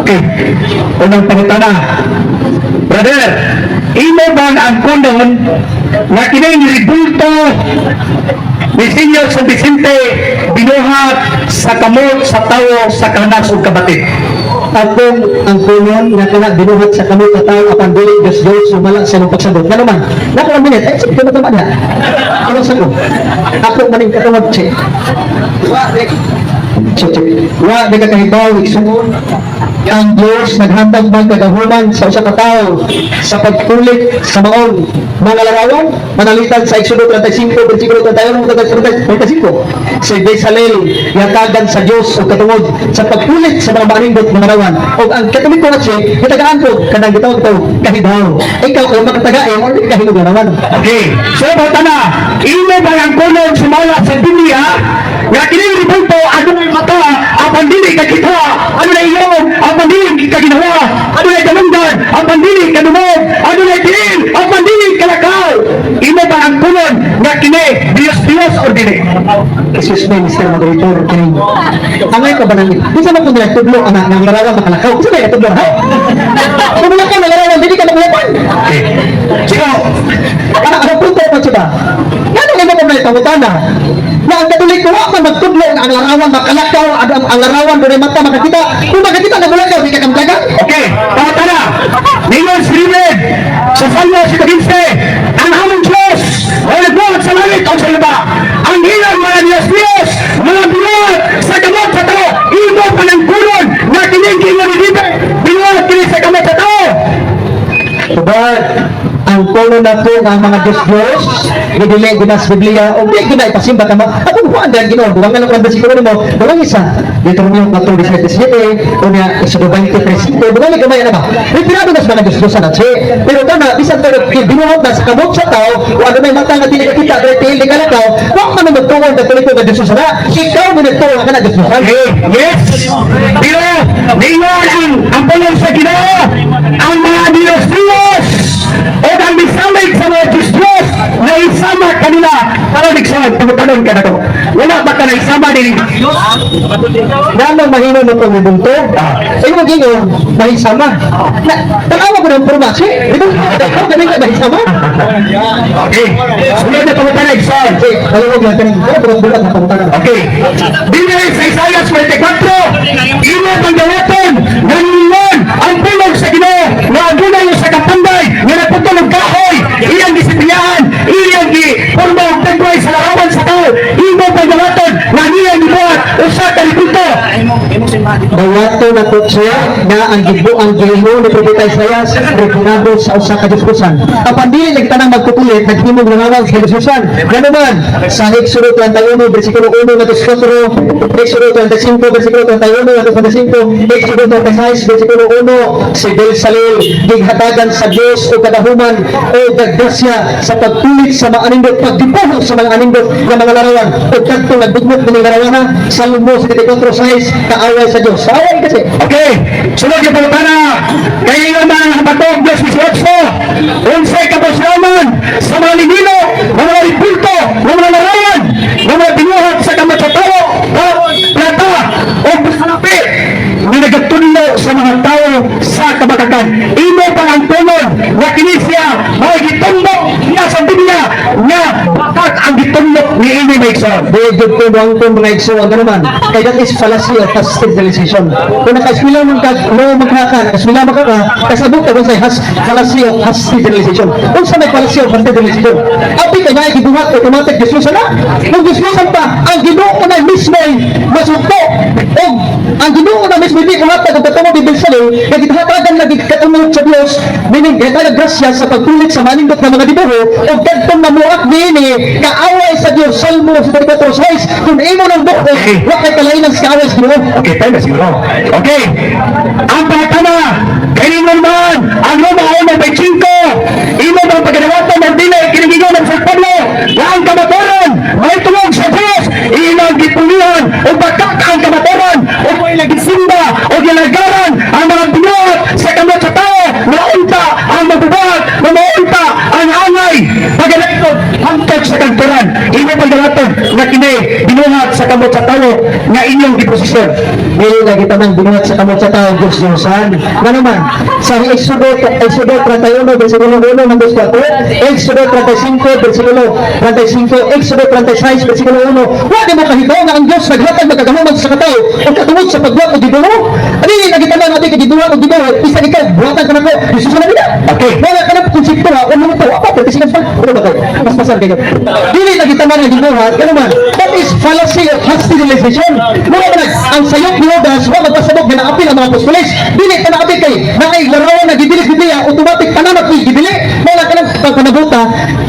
Okay. Unang pangutana. Brother, imo bang angkonon nga kining rebulto ni Senior San Vicente binuhat sa kamot sa tawo sa kanas ug kabatid? Akong angkonon nga kana binuhat sa kamot sa tao apan dili Diyos Diyos, sumala sa imong pagsabot. Ngano man? Nako ang minute. Ay, sige, tama niya. Ano sa ko? Ako maning katungod, che. Che, che. Wa di ka kahibaw, igsuon. Ang Diyos naghatag man kagahuman sa usa ka tawo sa pagkulit sa maong mga larawan? Manalitan sa Exodo 35 versikulo 31 35, si Bezalel yatagan sa Diyos og katungod sa pagkulit sa mga maanindot mga larawan. Og ang Katoliko nga siya gitagaan ko kanang gitawag to kahibaw. Ikaw kung makatagain mo kahilog larawan. Okay. So, na, imo bang angkonon sumala sa Biblia nga kining rebulto adunay mata apan dili kakita, adunay ilong apan dili kaginhawa, adunay dalunggan apan dili kadungog, adunay tiil apan dili kalakaw? Imo bang ang pangangkunon nga kini Diyos Diyos or dili? Excuse me, Mr. Moderator, kining angay ka ba nang bisa mo kung nagtudlo ang ang larawan makalakaw? Bisa ba nagtudlo, ha? Kung wala ka ng larawan, dili ka makuyapan. Okay. Sino? Ang punto ko siya ba? Ngano imo ko may pangutana? Na ang Katoliko wa man magtudlo nga ang larawan makalakaw, ang larawan dunay mata makakita. Kung makakita na wala ka, di ka kamdagan. Okay, tama na. Ningon si David sa Salmo 115, ang among Diyos ay nagbuhat sa langit o sa lupa. Ang ilang mga Diyos Diyos, mga binuhat sa kamot sa tao, imo panangkunon na kining giingon ni David, binuhat kini sa kamot sa tao. Diba, ang puno na po ng mga Diyos-Diyos, dili gina sa Biblia, o di gina ipasimba ka mo. Ako mo ang dahil Ginoo, dugang nga lang bersikulo nimo, dugang isa, Deuteronomio 4:17, o niya, Exodo 23:5, dugang gamay na ba? Referado na sa mga Diyos-Diyos na siya. Pero kana, bisan pero binuhat na sa kamot sa tao, o ano may mata nga dili kakita, pero tiil di kalakaw, wa man magtuon na tuloy ko nga Diyos na, ikaw mo nagtuon nga kana Diyos. Okay, yes. Pero, ningon ang pulong sa Ginoo, ang mga Diyos Diyos, o ang misamig sa mga Diyos Diyos, na isama kanila, para nagsamag, tumutanong ka na to. Wala ba ka na isama din? Nganong mahimo mo kung ibunto? Ay mo gingon, mahisama. Na, tanawa ko ng porma. Si, ito, ikaw galing ka mahisama. Okay. Sunod na pangutan, Igsoon. Si, alam mo natin, pero bulat-bulat na pangutan. Okay. Dine sa Isaiah 44, imo panggawaton, ngayon ang pulong sa Ginoo nga adunay sa kapunday nga naputol og kahoy, iyang gisipilyahan, iyang gi porma og tagway sa larawan sa tao, imo panggawaton nga niyang gibuhat usa ka rebulto. Dawato na po siya na ang gibo ang gihingo ni Propeta Isaias refinado sa usa ka Diyosan. Apan dili lagi tanang magkukulit naghimog larawan sa Diyosan. Ganuman sa Exodo 31 bersikulo 1 ngadto sa 4, Exodo 35 bersikulo 31 ngadto sa 35, Exodo 36 bersikulo 1, si Bezalel gighatagan sa Dios og kadahuman o grasya sa pagtulit sa mga anindot, pagdibuho sa mga anindot nga mga larawan o kadtong nagdugmot ng larawan, Salmo 74:6, kaaway sa Dios. Kaaway kasi. Okay, sunod yung pangutana. Kaya nga mga habatog, Diyos 18, unsay kapuslaman sa mga linino, mga rebulto, mga larawan, mga binuhat sa kamot sa tao, o plata, o salapi, nga nagatunlo sa mga tao sa kabakakan. Imo pang ang tunon nga kini siya mga gitundo niya sa Biblia nga bakak ang gitundo ni ini Maigsoon. Di jud ko ang kung mga igsoon ano man. Kay that is fallacy of hasty generalization. Kung nakaeskwela man ka, no magkaka, nakaeskwela man ka, kasabot ka kung sa has fallacy of hasty generalization. Unsa may fallacy of hasty generalization? Abi ka nga gibuhat automatic Diyos na. Kung Diyos pa, ang Ginoo na mismo ay masuko. Og ang Ginoo na mismo di kuhatag og katungod ni Bezalel, kay gihatagan lagi katungod sa Dios, meaning gihatagan grasya sa pagtulit sa manindot nga mga dibuho og kadtong namuak niini kaaway sa Dios, Salmo 74:6. Kung imo nang buko, wa kay kalainan sa kaaway sa Ginoo. Okay, tayo na siguro. Okay. Ang pangutana, kailangan man, ang Roma 1:25, imo bang pagkadawatan ng dili, kinigigon ng San Pablo, na ang kamaturan, may tungog sa Diyos, ilang gipulihan, o bakak ang kamaturan, o may nagisimba, o gilagaran, ang mga binuhat sa kamot sa tao, maunta ang mabubuhat, na maunta ang angay, pagkadawatan, hangtod sa kagturan, imo pagdawatan, na kini, binuhat sa kamot sa tao, nga inyong giposisyon. Dili lagi tanang binuhat sa kamot sa tao Diyos Diyosan. Nga naman, sa Exodo 31, versikulo 1 ng 4, Exodo 35, versikulo 35, Exodo 36, versikulo 1, wa di mo kahibaw nga ang Diyos naghatag magkagahuman sa katao o katungod sa pagbuhat o gibuho. Dili lagi tanan ati kay gibuhat o gibuho, bisan ikaw, buhatan ka na ko, Jesus na nila. Okay. Wala ka na konsepto ha, o mga to, apa, 30 seconds pa. Ano ba kayo? Mas pasar kayo. Dili lagi tanan nga gibuhat, ano man, that is fallacy of hasty generalization. Mura man ang sayop ni Judas, wa magpasabog nga naapil ang mga apostoles. Dili ka naapil kay naay larawan na gibili sa Biblia, automatic tanan at gibili. Wala ka nang pagpanabuta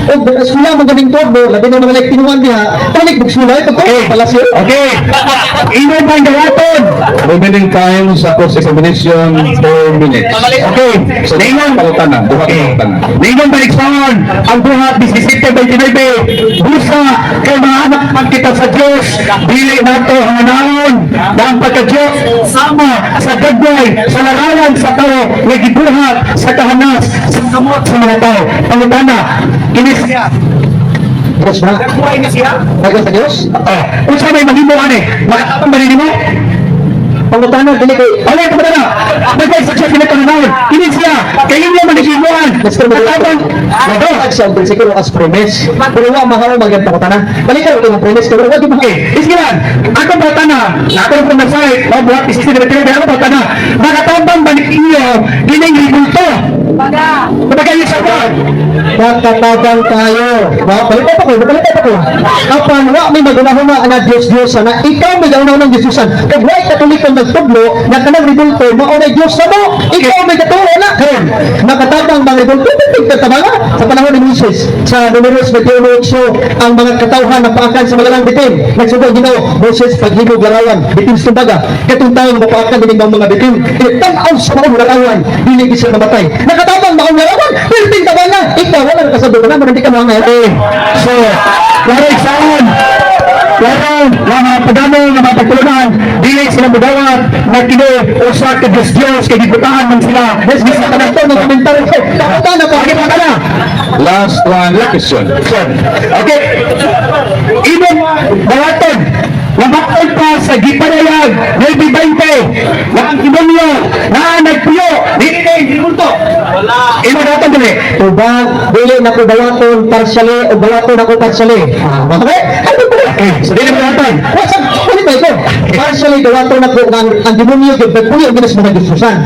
og eskwela mo ganing tuod mo, labi na mga like tinuan diha, balik bug sulay pag fallacy. Okay. Imo pang dawaton. Remaining time sa cross-examination, 4 minutes. Okay. So, Ningon. pangutana, duha ka Okay. pangutana. Ningon baliksaon ang buhat 17:29. Busa kay mga anak man kita sa Dios, dili nato hanganaon na ang pagka-Dios sama sa gagway sa larawan sa tao nga gibuhat sa kahanas sa kamot sa mga tao. Pangutana, kini siya Diyos na. Nagbuhay ni siya? Nagbuhay sa Diyos? Oh, unsa may mahimo ani? Makatabang ba nimo? Pangutana, dili kay Wala ko na. Nagbuhay sa siya kini. Kini siya kay inyo man gibuhan. Mr. Katabang. Nagdog sa bersikulo as premise. Pero wa mahaw magyang pangutana. Balik ka yung premise pero wa di mo. Okay, isgilan. Ako bata na, ako kung nasa, oh, buhat isisi na pero ako bata na. Makatabang ba ni inyo gining ribulto? Baga. Baga yung sa. Nakatabang tayo. Ba, balik pa ko, balik pa ko. Apan wa may magunahuna na Diyos Diyos na ikaw may gaunaw ng Diyos. Kag wa Katoliko nagtudlo na kanang rebulto mao na Diyos sa mo. Ikaw may katuo na. Karon, nakatabang bang rebulto? Tigtatabanga sa panahon ni Moises sa Numeros 28, ang mga katawhan na paakan sa magalang bitin. Nagsugo Ginoo, "Moses, paghimog larawan, bitin sa tumbaga." Katong tawo mapaakan din ang mga bitin. Tan-aw sa maong larawan, dili gid sila mamatay. Nakatabang maong larawan, perting tabanga. Ikaw wala ka kasabot na, hindi ka mga. Okay. So, klaro saan? Klaro, nga mga pagano, nga mga pagtulunan, dili sila mudawat na kini usa ka Diyos Diyos, kay gibutangan man sila. Yes, sa kanang ng komentaryo. Papunta na pa. Okay, pa na. Last one question. Okay. Imong bawaton, Namatod pa sa gipanayag, 9:20, na ang demonyo, na nagpuyo, dili na yung rebulto. Wala. Imong bawaton dili. Tubag, dili na ko bawaton partially o bawaton ako partially. Ah, okay? Ano ba? Okay, so dili mo bawaton. Wasa, ulit ba ito? Partially bawaton ako ang demonyo gyud nagpuyo gyud sa mga Diyosan.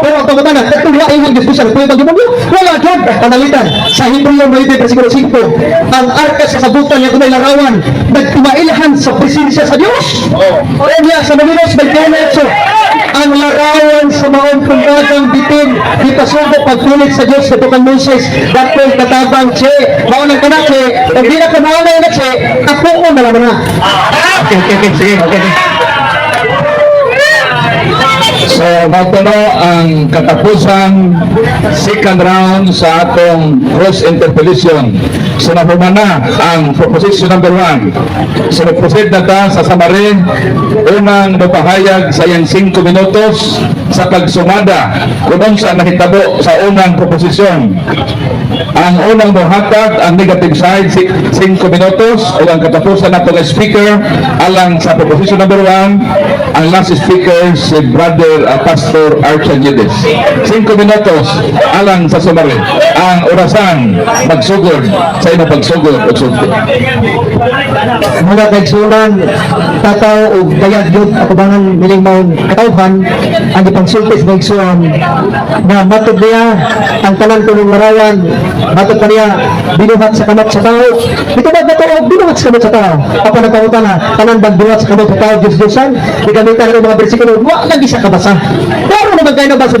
Pero ang pangutana, katong wa imong Diyosan, puyo bang demonyo? Wala gyud. Panalitan sa Hebreo 9 versikulo 5, ang arka sa kasabutan nga kunay larawan nagtumailhan sa presensya sa Dios. O niya sa Numeros 28, ang larawan sa maong tumbagang bitin gipasugo pagpulit sa Dios sa kang Moises. Dakol katabang, che, mao nang kana, che. Pag di na ka mao na, che, ako ko na lang na. Okay, sige, okay. So, mao ang katapusan second round sa atong cross interpellation. So, nahuman na ang proposition number 1. So, nag-proceed na ta sa summary. Unang mapahayag sa iyang 5 minutos sa pagsumada kung unsa nahitabo sa unang proposisyon. Ang unang mohatag, ang negative side, 5 minutos, o ang katapusan natong speaker, alang sa proposition number 1, ang last speaker, si Brother Pastor Archie Niedes. 5 minutos, alang sa summary. Ang orasan, magsugod sa imong pagsugod o sulti. Mga kaigsunan, tataw og dayag yun akubangan mining maong katawhan ang gipangsulti sa mga igsuon na matod niya ang tanan kunong larawan, matod pa niya binuhat sa kamot sa tao. Ito ba na to binuhat sa kamot sa tao? Apan nagpangutana, tanan bang binuhat sa kamot sa tao Diyos Diyosan? Gigamitan ng mga bersikulo, wa lang isa kabasa. Pero naman kayo na ba sa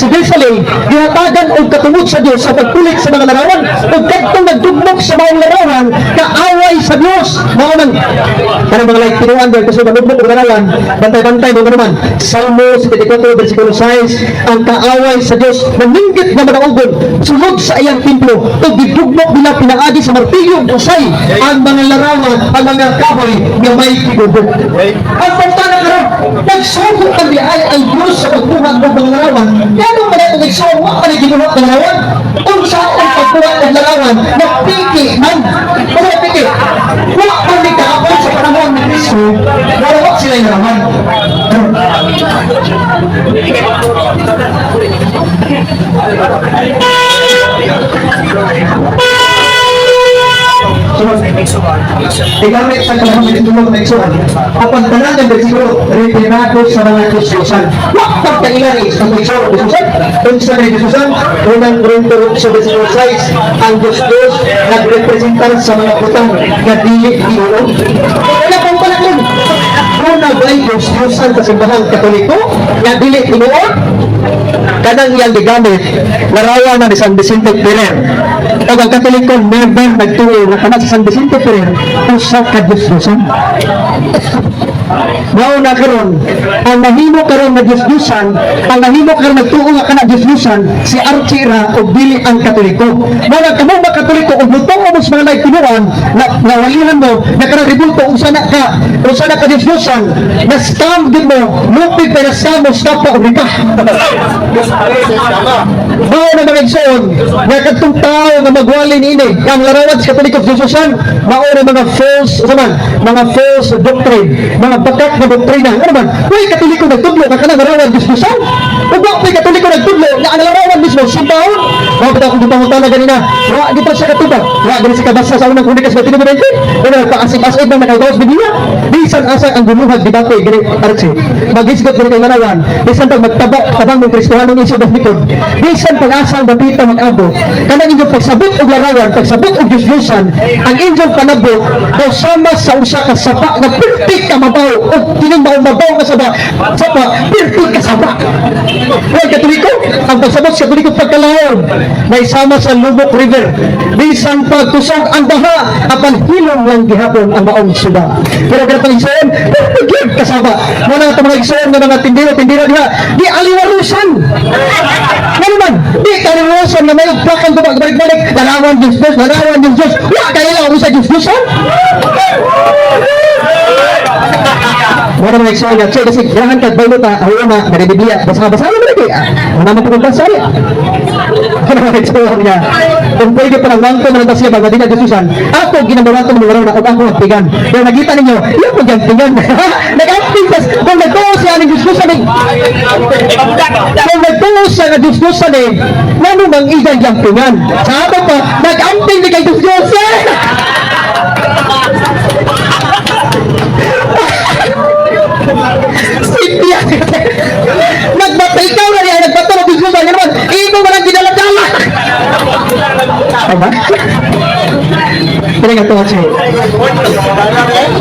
Bilsalay, gihatagan og katungod sa Dios sa pagpulit sa mga larawan ug kadtong nagdugmok sa maong larawan kaaway sa Dios. Mao nang kanang mga like tinuan dahil kasi manugmok og larawan, bantay-bantay mo naman. Salmo 74 versikulo 6, ang kaaway sa Dios naninggit na manaugon sulod sa iyang templo ug gidugmok nila pinaagi sa martilyo ug usay ang mga larawan, ang mga kahoy nga may kigubot. Ang pantana karon, nagsugo ang diay ang Dios sa pagbuhat ng mga larawan. Ngano man ito nagsugo, wa man gibuhat ng larawan? Unsa ang pagbuhat ng larawan? Nagpiki man. Wala piki. Wa man ni kaabot sa panahon ni Kristo, wala wa sila larawan. Igamit sa kanang mitulong na igsuon. Apan tanan ng bersikulo, retirado sa mga Diyos-Diyosan. Wa pagkailari sa igsuon Diyos-Diyosan. Unsa ni Diyos-Diyosan? Unang Korinto 8 versikulo 6, ang Diyos-Diyos nagrepresentar sa mga butang nga dili tinuod. Wala pang panahon. Una ba'y Diyos-Diyosan sa Simbahang Katoliko nga dili tinuod? Kanang iyang gigamit, larawan na ni San Vicente Ferrer. Ug ang Katoliko never nagtuo nga kana si San Vicente Ferrer usa ka Diyos-Diyosan. Mao na karon, ang nahimo karon na Diyos-Diyosan, ang nahimo karon nagtuo nga kana Diyos-Diyosan, si Archie ra og dili ang Katoliko. Mao na kamo mga Katoliko, ug mutuo mo sa mga naigtinuan na nawalihan mo na kanang rebulto, unsa na ka Diyos-Diyosan, na scam gid mo, lupig pa na scam mo, scam pa og riba. Mao na, mga igsoon, nga kadtong tao nga magwali niini, ang larawan sa Katoliko Diyos-Diyosan, mao na mga false, sa man, mga false doctrine, mga bakak na doktrina. Ano man, uy, Katoliko nagtudlo nga kanang larawan Diyos-Diyosan. Ug wa may Katoliko nagtudlo nga ang larawan mismo simbahon. Mao ba akong gipangutana ganina? Wa di pa siya katubag. Wa gani siya kabasa sa Unang Kronikas 29. Una nagpaasig-asig nang nakagawas Biblia. Bisan asa ang gumuhag debate gani, Archie. Magisgot gani kay larawan. Bisan pag magtaba tabang mong Kristohanon isod ang likod. Bisan pag asa ang dapita mag-abo. Kanang inyong pagsabot og larawan, pagsabot og Diyos-Diyosan, ang inyong panabot daw sama sa usa ka sapa nga perfect ka mabaw o kining maong mabaw nga sapa, sapa perfect ka sapa. Well, Katoliko, ang pagsabot sa Katoliko pagkalaon may sama sa Lubok River. Bisan pagkusog ang baha, apan hilom lang gihapon ang maong suba. Pero kada pang igsoon, perfect gyud kasaba. Muna ito, mga igsoon nga mga tindero-tindero diha, di aliwarusan. Nga naman, di kaliwarusan na may plakan ko balik-balik, larawan Diyos Diyos, larawan Diyos Diyos. Wa kayo lang sa Diyos Diyos, ha? Muna mga igsoon nga, kasi ganahan kag baylo ta, ako na, nare-Biblia, basa-basa naman lagi. Ah, wala man po basa niya. Ano mga igsoon nga, kung pwede pa nang wangko man siya baga di na Diyos, ako ginagawa ko ng na og ako ang pigan. Pero nakita ninyo, iya po dyan pigan. Nag-amping tas, kung nagtuo siya ng Diyos Diyos, kung nagtuo siya nga Diyos Diyos eh, ngano bang iyang yampingan? Sa ato pa, nag-amping ni kay Diyos Diyos eh! Simpya! Nagbato, ikaw na niya, nagbato ng Diyos Diyos, ano naman, imo walang dinala-dala! Tama? Kaya nga ito, Che.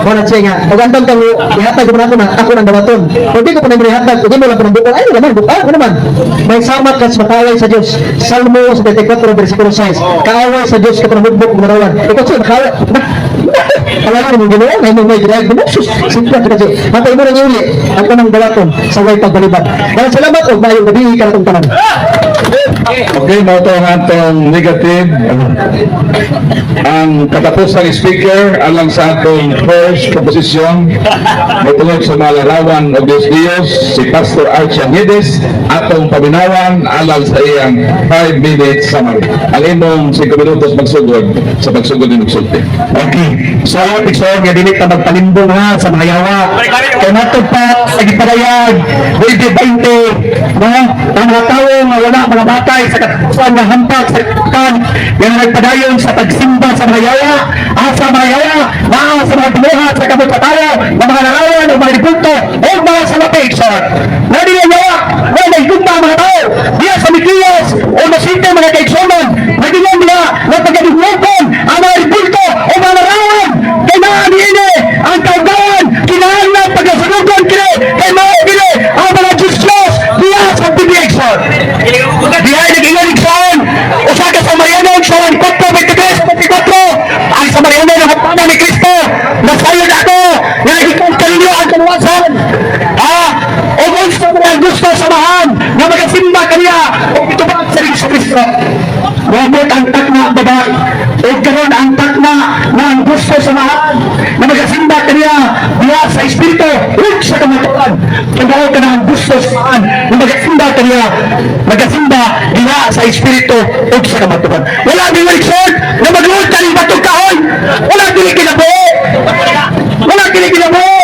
Wala, Che, nga. Pag andam kang ihatag mo na ako na ako ng dawaton. Kung di ko pa na ihatag, hindi mo lang pa ng bukol. Ay, naman, bukal, ano naman. May sama ka sa makaaway sa Diyos. Salmo 74, versikulo 6. Kaaway sa Diyos ka pa ng marawan. Ikaw, Che, makaaway. Alam mo, ginawa, may may ginagawa mo. Sus, simple ka, Che. Matay mo nang iuli ang unang dawaton sa way pagbalibad. Maraming salamat o mayong gabi kanatong tanan. Okay, mao to ang atong negative. Ang katapusang speaker alang sa atong first proposition tungod sa mga larawan og Diyos Diyos, si Pastor Archie Angedes, atong paminawan alang sa iyang 5-minute summary. Ang imong 5 minutos magsugod sa pagsugod ni Nagsulti. Okay. So, igsoon nga dili ta magpalimbong ha sa mga yawa. Kay matod pa sa gipadayag, 2020, no? Ang mga tawo nga wala mga batay sa katapusan nga hampak sa katapusan nga nagpadayon sa pagsimba sa mga yawa, sa mga yawa, naa sa mga binuhat sa kamot sa tawo, nga mga larawan o mga rebulto o mga salapi, igsoon. Na dili yawa, wala nagigugma ang mga tao. Diya sa Mikiyas o Masinte, mga kaigsonan, nagingon nila nga pagkadugmokon ang mga rebulto o mga larawan kay naa niini ang kaugawan kinahanglan pagkasunugon kini kay mao kini ang mga Diyos Diyos diya sa PBXon. Diya nag-ingon, igsoon, usa ka Samariano sa 4:23-24, ang Samariano ng hapana ni Kristo nasayon ako nga nagikong kaninyo ang kaluwasan ha o gusto mo ang gusto samahan nga magasimba kaniya o itubag sa Kristo Kristo. Moabot ang takna babae o karon ang takna na ang gusto samahan na magasimba kaniya diya sa Espiritu ug sa kamatuoran. Kaya ka na ang gusto samahan na magasimba kaniya, magasimba diya sa Espiritu ug sa kamatuoran. Wala di igsoon na magluod ka ning batong kahoy. Wala dili kinabuhi. Wala kini kinabuhi.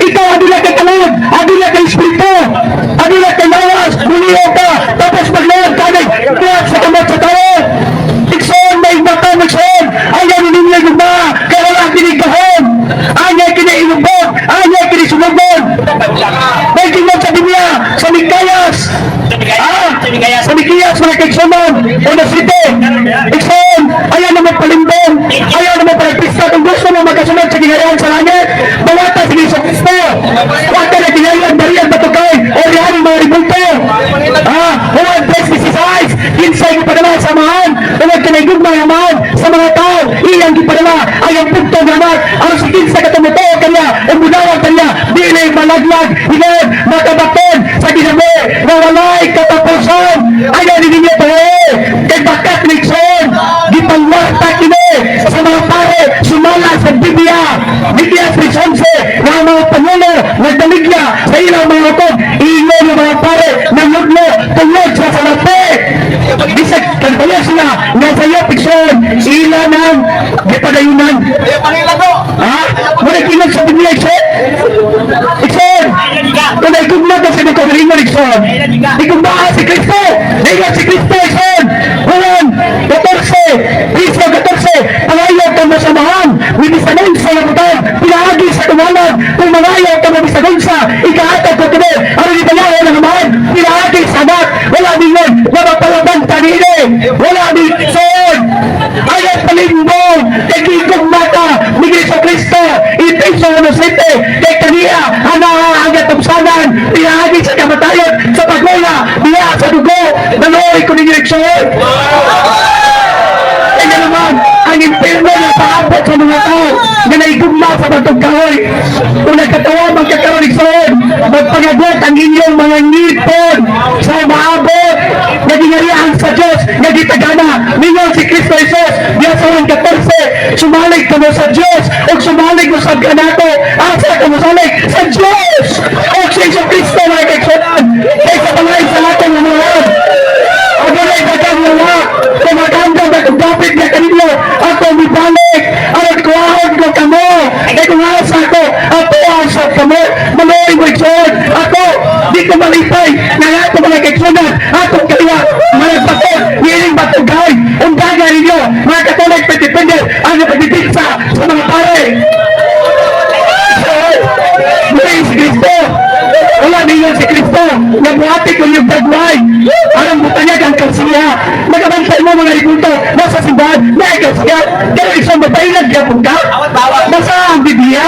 Ikaw adila kay kalod, adila kay Espiritu, adila kay lawas, buliyo ka, tapos magluod ka ng buhat sa kamot sa tao. Igsoon, may mata, igsoon. Ayaw ni ninyo gugma, kaya wala kini gahom. Ayaw kini ilubog, ayaw kini sumugon. May gingon sa Biblia, sa Mikayas. Ah, sa Mikayas, mga kaigsunan, o nasite. Igsoon, ayaw na magpalimbong, ayaw na magpalagpista. Kung gusto mo magkasunod sa gingharian sa langit, bawata sa Jesu Cristo. Huwag ka na gingharian, bariyan, batukay, o rihaning mga rebulto. Ah, huwag bless his eyes, kinsay gipadala sa Amahan, huwag ka na igugma ang Amahan sa mga tao, iyang gipadala ay ang bugtong nga anak, aron sa kinsa ka tumutuo kaniya, o munawag kaniya, igsoon. Ikumbaa si Kristo. Ingon si Kristo, igsoon. Juan 14, Kristo 14, pangayo kamo sa Amahan, bisan unsa nga butang, pinaagi sa akong ngalan. Kung mangayo kamo bisan unsa, ikahatag ko kini, aron idayaon ang Amahan, pinaagi sa Anak. Wala ningon, nga magpalaban ta niini. Wala ningon, igsoon. Ayaw palimbong, kay gigugma ta ni Kristo Kristo. Efeso 1:7, kay kaniya, anaa ang katubsanan, pinaagi sa kamatayon, sa pagwala, diya sa dugo, maluoy ko ninyo, igsoon. Kaya naman, ang impirno na paabot sa mga tao na naigugma sa batong kahoy. Kung nagkatawa magkakaroon, igsoon, magpangagot ang inyong mga ngipon sa maabot na gingharian sa Diyos nga gitagana. Ningon si Kristo Jesus, diya sa 1:14, sumalig kamo sa Diyos, o sumalig mo sa kanato, asa kamo salig? Sa Diyos! O sa Jesu Kristo, mga kaigsuonan, kaysa balay sa atong Amahan. Adunay daghang wala. Kung magandang nagdapit niya kaninyo, ako mibalik. Aron kuhaon ko kamo. Kay kung asa ako, ako asa kamo. Maluoy mo, igsoon. Ako, di ko malipay. Nga ako mga kaigsuonan, akong kaliwa, managbato, niining batugay. Undaga ninyo, mga Katolik, pagdepende, ang pagdipinsa sa mga pare. Muli si Kristo. Wala ninyo si Kristo. Nabuhati ko yung dagway. Aron butanyag ang kalsiya. Magabantay mo mga rigunto. Nasa simbahan, na kalsiya. Pero isang mabailag yapon ka. Basa ang Biblia.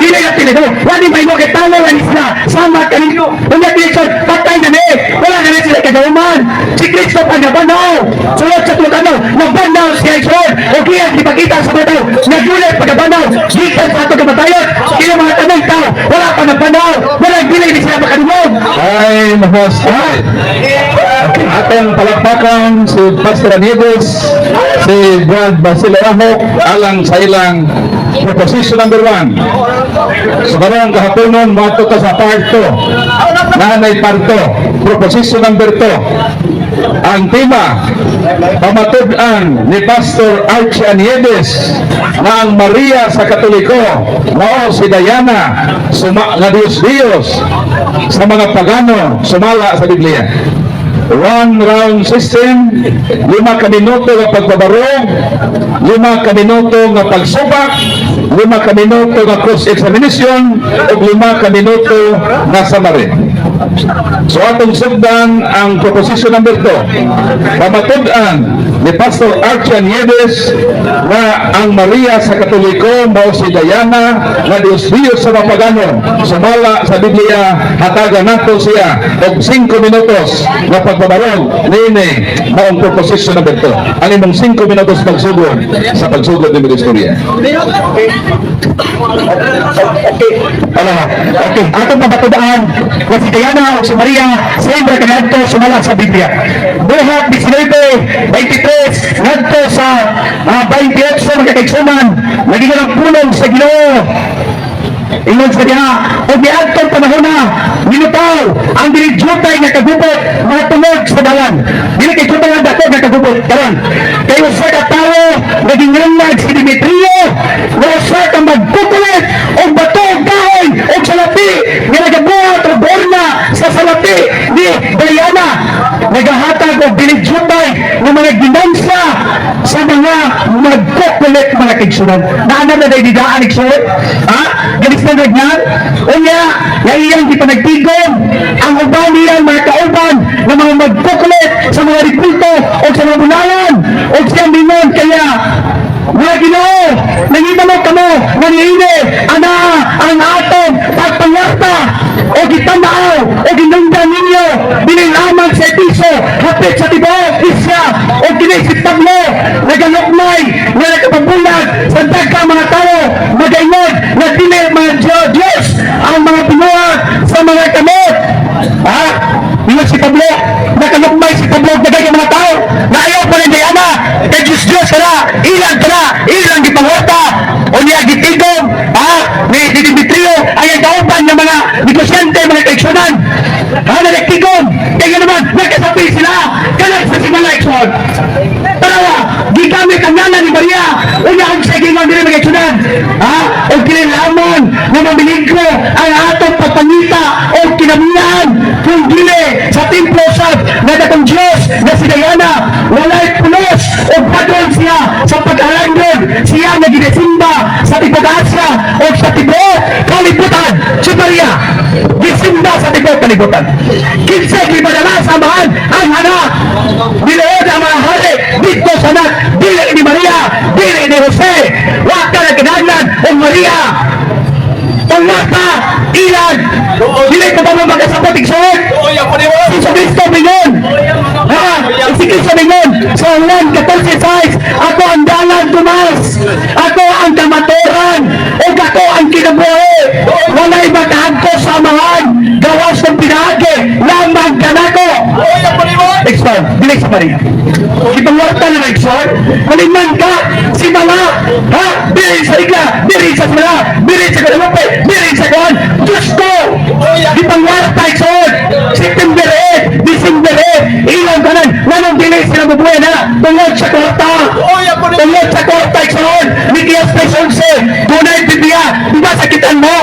Dili na tinagaw. Wala may mo kay talo ang isla. Sama kaninyo. Wala Kristo, patay na ni. Wala na ni sila kagauman. Si Kristo pa nabanaw. Sulod sa tulad nabanaw siya, igsoon. O kaya ipakita sa mga tao. Nagulat pagkabanaw. Gikan sa ato kamatayon. Kaya mga tanang tao, wala pa nabanaw. Wala dili ni sila makadungog. Ay, mahos. Atong palakpakan si Pastor Nieves, si Brad Basil Ahok, alang sa ilang proposition number 1. So karong kahaponon, moadto ta sa part 2. Nanay part 2. Proposition number 2. Ang tema, pamatud-an ni Pastor Archie Aniedes na ang Maria sa Katoliko, mao si Diana, suma, nga Diyos Diyos sa mga pagano, sumala sa Biblia. One round system, 5 ka minuto nga pagpabarog, 5 ka minuto nga pagsubak, 5 ka minuto nga cross-examination, ug 5 ka minuto nga summary. So atong sugdan ang proposition number 2. Pamatud-an ni Pastor Archie Nieves na ang Maria sa Katoliko mao si Diana nga Diyos Diyos sa mga pagano. Sumala sa Biblia, hatagan nato siya og 5 minutos nga pagbabarog niini maong proposition number 2. Ang imong 5 minutos pagsugod sa pagsugod ni istorya. Okay. Ano? Okay. Atong pamatudan kung si Diana o si Maria same ra kaniadto sumala sa Biblia. Buhat 19:23 ngadto sa 28, mga kaigsuonan, naging ang pulong sa Ginoo. Ingon sa diha, o miadtong panahon na, minutaw ang dili jutay nga kagubot mga tungod sa dalan. Dili kay jutay ang dako nga kagubot karon. Kay usa ka tawo naging nganlag si Demetrio, nga usa ka magkukulit og bato og kahoy og salapi nga nagabuhat og borna sa salapi ni Diana, nagahatag og dili jutay nga mga ginansa sa mga magkukulit, mga kaigsuonan. Naanam na dahil didaan, igsuon? Ha? Galis na nagnan? Unya, nga iyang di pa nagtigom ang uban niyang mga kauban nga mga magkukulit sa mga rebulto o sa mga bulawan o siyang mingon kaya mga Ginoo, nangibalo kamo nga niini ana ang atong pagpangwarta o gitanaw o ginungdan ninyo dili lamang sa Episo hapit sa tibuok Asia o kini si Pablo nagalukmay nga nakapabulag sa daghang mga tao magaingon nga dili mga Diyos ang mga binuhat sa mga kamot. Ha? Ingon si Pablo, nakalukmay si Pablo daghay mga tao na ayaw pa rin Diana kay Diyos Diyos kana ilang kana ilang gipangwarta o niya gitigom ha ni Demetrio ay ang kauban ng mga negosyante, mga kaigsuonan, ha, na nagtigom kaya naman nagkasapi sila kanang sa simala, igsoon. Tanawa, gigamit ang ngalan ni Maria. Unya ang sa gingon dili, mga kaigsuonan, ha, o kini lamang nga mamiligro ang atong pagpangita o kinamihan. Kung dili sa templo sa nga dakong Diyos nga si Diana, walay pulos o padron siya sa pag-alandon siya nga ginasimba sa tibuok Asia o sa tibuok kalibutan. Si Maria gisimba sa tibuok kalibutan. Kinsa gipadala sa Amahan ang anak? Niluod ang mga hari dito sa anak. Dili ni Maria, dili ni Jose. Wa ka nagkinahanglan og Maria. Pangwata, ilan, dili ko pa mo magkasabot, igsoon. Si Kristo mingon. Ha? Si Kristo mingon. Sa Juan 14:6, "Ako ang dalan, Tomas. Ako ang kamaturan. Ug ako ang kinabuhi. Walay makahagko sa Amahan gawas ng pinaagi lamang kanako." Igsoon, dili sa Maria. Ipangwarta na, igsoon. Maliman ka, si mga, ha? Dili sa igla, dili sa mga, dili sa Guadalupe, dili sa Juan. Diyos ko! Ipangwarta, igsoon. September 8, December 8, ilang tanan, nganong dili sila mabuhay na, tungod sa kwarta. Tungod sa kwarta, igsoon. Miqueas 3:11, dunay Biblia, di ba sakitan mo?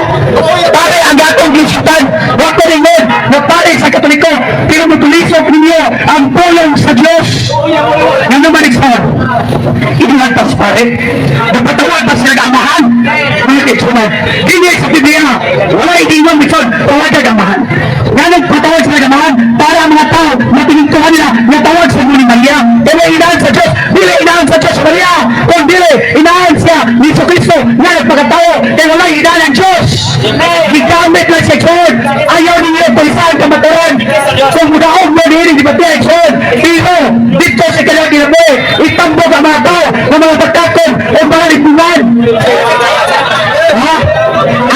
Pare, ang gatong gisutan, wa ko ringon, na pare sa Katoliko, pero mutulisok ninyo ang pulong sa Diyos. Nga naman, igsoon, ilantas pare, napatawag ba sila amahan? Mga kaigsunan, hindi sa Biblia, wala ingon, igsoon, tawag ang Amahan. Nga nagpatawag sila Amahan, para ang mga tao, matiningkuhan nila, nga tawag sa ni Maria, pero inahan sa Diyos, dili inahan sa Diyos Maria, kung dili, inahan siya ni Jesu Cristo, nga nagpakatao, kaya wala inahan ang Diyos. Gigamit lang sa igsoon, ayaw ninyo tulisan kamaturan, kung mudaog mo niini, di ba tiya, igsoon? Pero, dito sa kanyang kinabuhi, itambog ang mga tao, ng mga pagkakon, o mga libungan. Ha?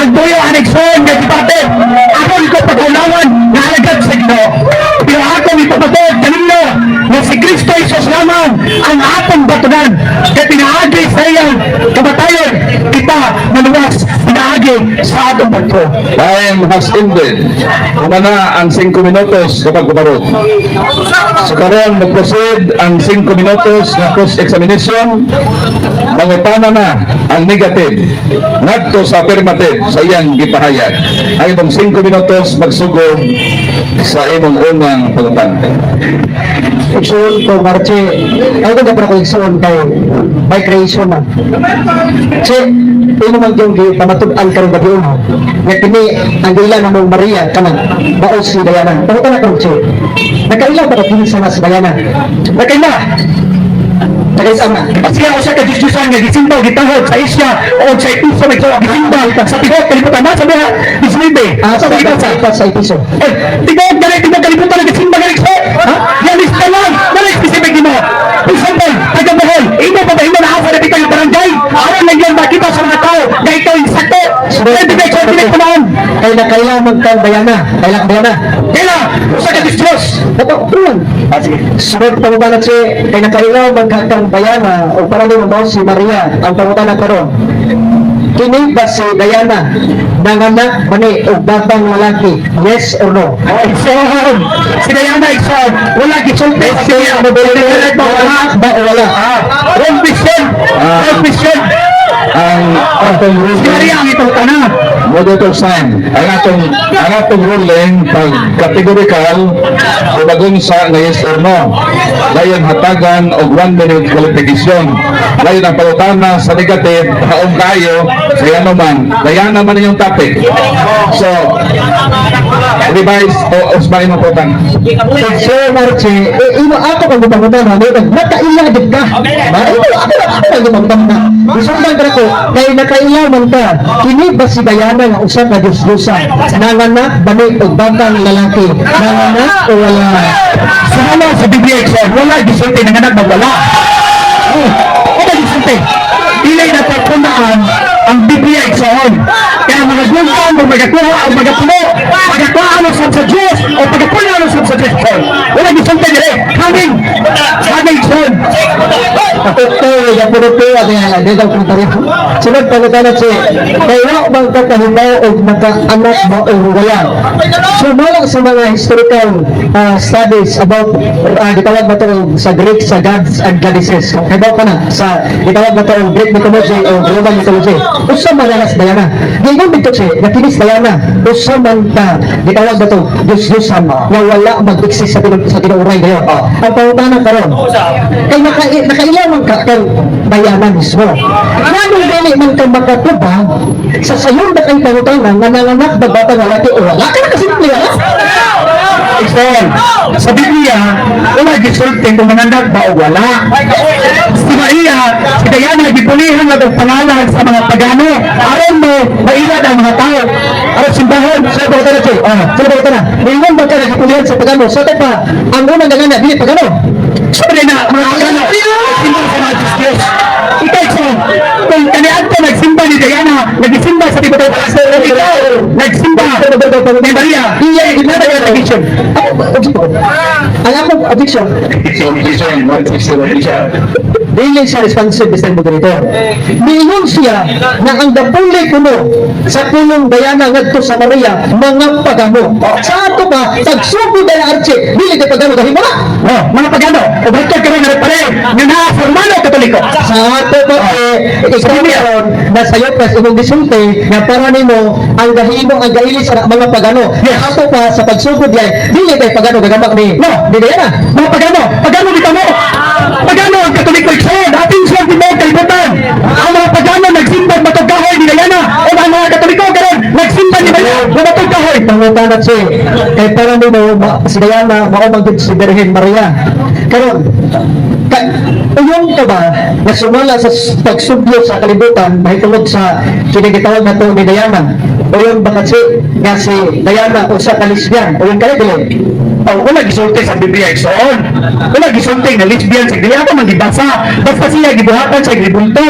Ang tuyo ang igsoon nga debate. Aron ko pag-ulawan nga alagad sa Ginoo. Pero akong ipapatod kanino nga si Kristo Jesus lamang ang atong batunan. Kay pinaagi sa iyang kamatayon kita maluwas pinaagi sa atong pagtuo. Time has ended. Kumana ang 5 minutos kapag kumarot. So karon mag-proceed ang 5 minutos na cross-examination. Mangutana na ang negative ngadto sa affirmative sa iyang gipahayag. Ang imong 5 minutos magsugod sa imong unang pangutana. Igsoon ko, Marche, ay ko dapat ako igsoon kay by creation na. Che, imo man yung pamatud-an karong gabi mo. Nga kini ang dila na mong Maria kanang mao si Diana. Pangutan na che. Nakaila ba ka kini sa si Diana? Nakaila. Nakaisa na. Siya usa ka Diyos-Diyosan nga gisimba gitahod sa Asia o sa Episo may gisimba sa tibuok kalibutan na sa mga 19. Ah, sa sa sa sa Episo. Eh, tibuok gani tibuok kalibutan nga gisimba gani sa ha? Yan is tanan, dali specific nimo. For example, taga Bohol, imo pa ba imo na asa na yung barangay? Aron lang yan makita sa mga tao na ikaw yung sakto. Pwede ba ikaw dili kumaon? Kay nakaila man kang Diana. Kaila ka Diana. Kaila, usa ka Diyos. Dato, ulan. Ah, sige. Sunod pangutana che, kay nakaila man ka kang Diana o para din mo si Maria ang pangutana karon. Kini ba si Diana nanganak mani og batang lalaki? Yes or no? Oh, igsoon. Si Diana, igsoon. Wala gisulti siya. Wala Wala ba o wala? Ah, wrong question. Wrong question. Ang atong Si ruling, Maria ang itutana. Moderator sign, ang atong ruling pag categorical, tubagon sa nga yes or no. Dayon hatagan og 1 minute qualification. Dayon ang pangutana sa negative, haong kayo, kaya naman, kaya naman yung topic. So, revise o usbay mo po. Sir Marche, eh, imo ako kang gipangutana, may nakaila gid ka. Ba, imo ako ako kang gipangutana. Isundan ka ko, kay nakaila man ka. Kini ba si Diana nga usa ka Diyos-Diyosa? Nanganak ba ni og batang lalaki? Nanganak o wala? Sa ano sa Biblia, igsoon, wala gisulti ng anak magwala. Oh, wala gisulti. Dili na pagpunaan ang Biblia, igsoon. Kaya mga gulkan mo magakuha ang magapuno, magakuha ang usab sa Diyos o pagapuno ang usab sa Diyos, igsoon. Wala gisulti dire. Coming. Coming, igsoon. Okay, ya puro po at nga dito ang komentaryo. Sunod pangutana, Che. Kay wa bang kakahibaw og naka-anak ba o wala? Sumala sa mga historical studies about gitawag ba to og sa Greek sa gods and goddesses. Kung kahibaw ka na sa gitawag ba to og Greek mythology o Roman mythology. Usa man na si Diana. Giingon dito, Che, nga kini si Diana usa man ka gitawag ba to Diyos-Diyosan nga wala mag-exist sa tinuoray gayon. Ang pangutana karon, kay nakaila man ka kang Diana mismo. Nganong dili man ka makatubag sa sayon na kay pangutana nga nanganak ba bata nga laki o wala ka na kasimple ha? Igsoon, sa Biblia, wala gisulti kung mangandak ba o wala. Si Maria, si Diana, gipulihan lang ang pangalan sa mga pagano. Aron mo, mailad ang mga tao. Aron simbahon. Sa pangutana, Che. Sa pangutana. Ningon ba ka nagpulihan sa pagano? Sa pa, ang unang nangana dili pagano. Sabi na, mga pagano, nagsimba sa mga Diyos Diyos. Ikaw, Igsoon, kung kaniadto nagsimba ni Diana, nagsimba sa tibuok, ikaw, nagsimba ni Maria, Iya, iya, objection. Ang akong objection, Objection, objection, objection. Dili siya responsive, Mr. Moderator. Miingon siya na ang dapuli kuno sa pulong Diana ngadto sa Maria mga pagano. Sa ato pa, pagsugod na Archie, dili kay pagano dahil wala. Oh, mga pagano, o bakit ka rin pare, nga naa sa Romano Katoliko. Sa ato pa, eh, ikaw karon na sayo pas imong gisulti nga para nimo ang gahimo ang gaili sa mga pagano. Yes. Sa ato pa sa pagsugod diay, dili kay pagano gagamak ni. No. Di Diana. Mga pagano, pagano bitaw mo. Pagano ang Katoliko, igsoon, ating siyang tibuok kalibutan. Ang mga pagano nagsimba matog kahoy ni Diana, o ang mga Katoliko karon nagsimba ni Maria na matog kahoy. Pangutana, Che, kay para nimo si Diana mao man gud si Birhen Maria. Karon, uyon ka ba na sumala sa pagsubyo sa kalibutan mahitungod sa kinagitawag na to ni Diana? Uyon ba kasi nga si Diana usa ka lesbian? Uyon ka dili? Oh, wala gisulti sa Biblia, igsoon. Wala gisulti na lesbian si Diana man gibasa. Basta siya gibuhatan sa rebulto.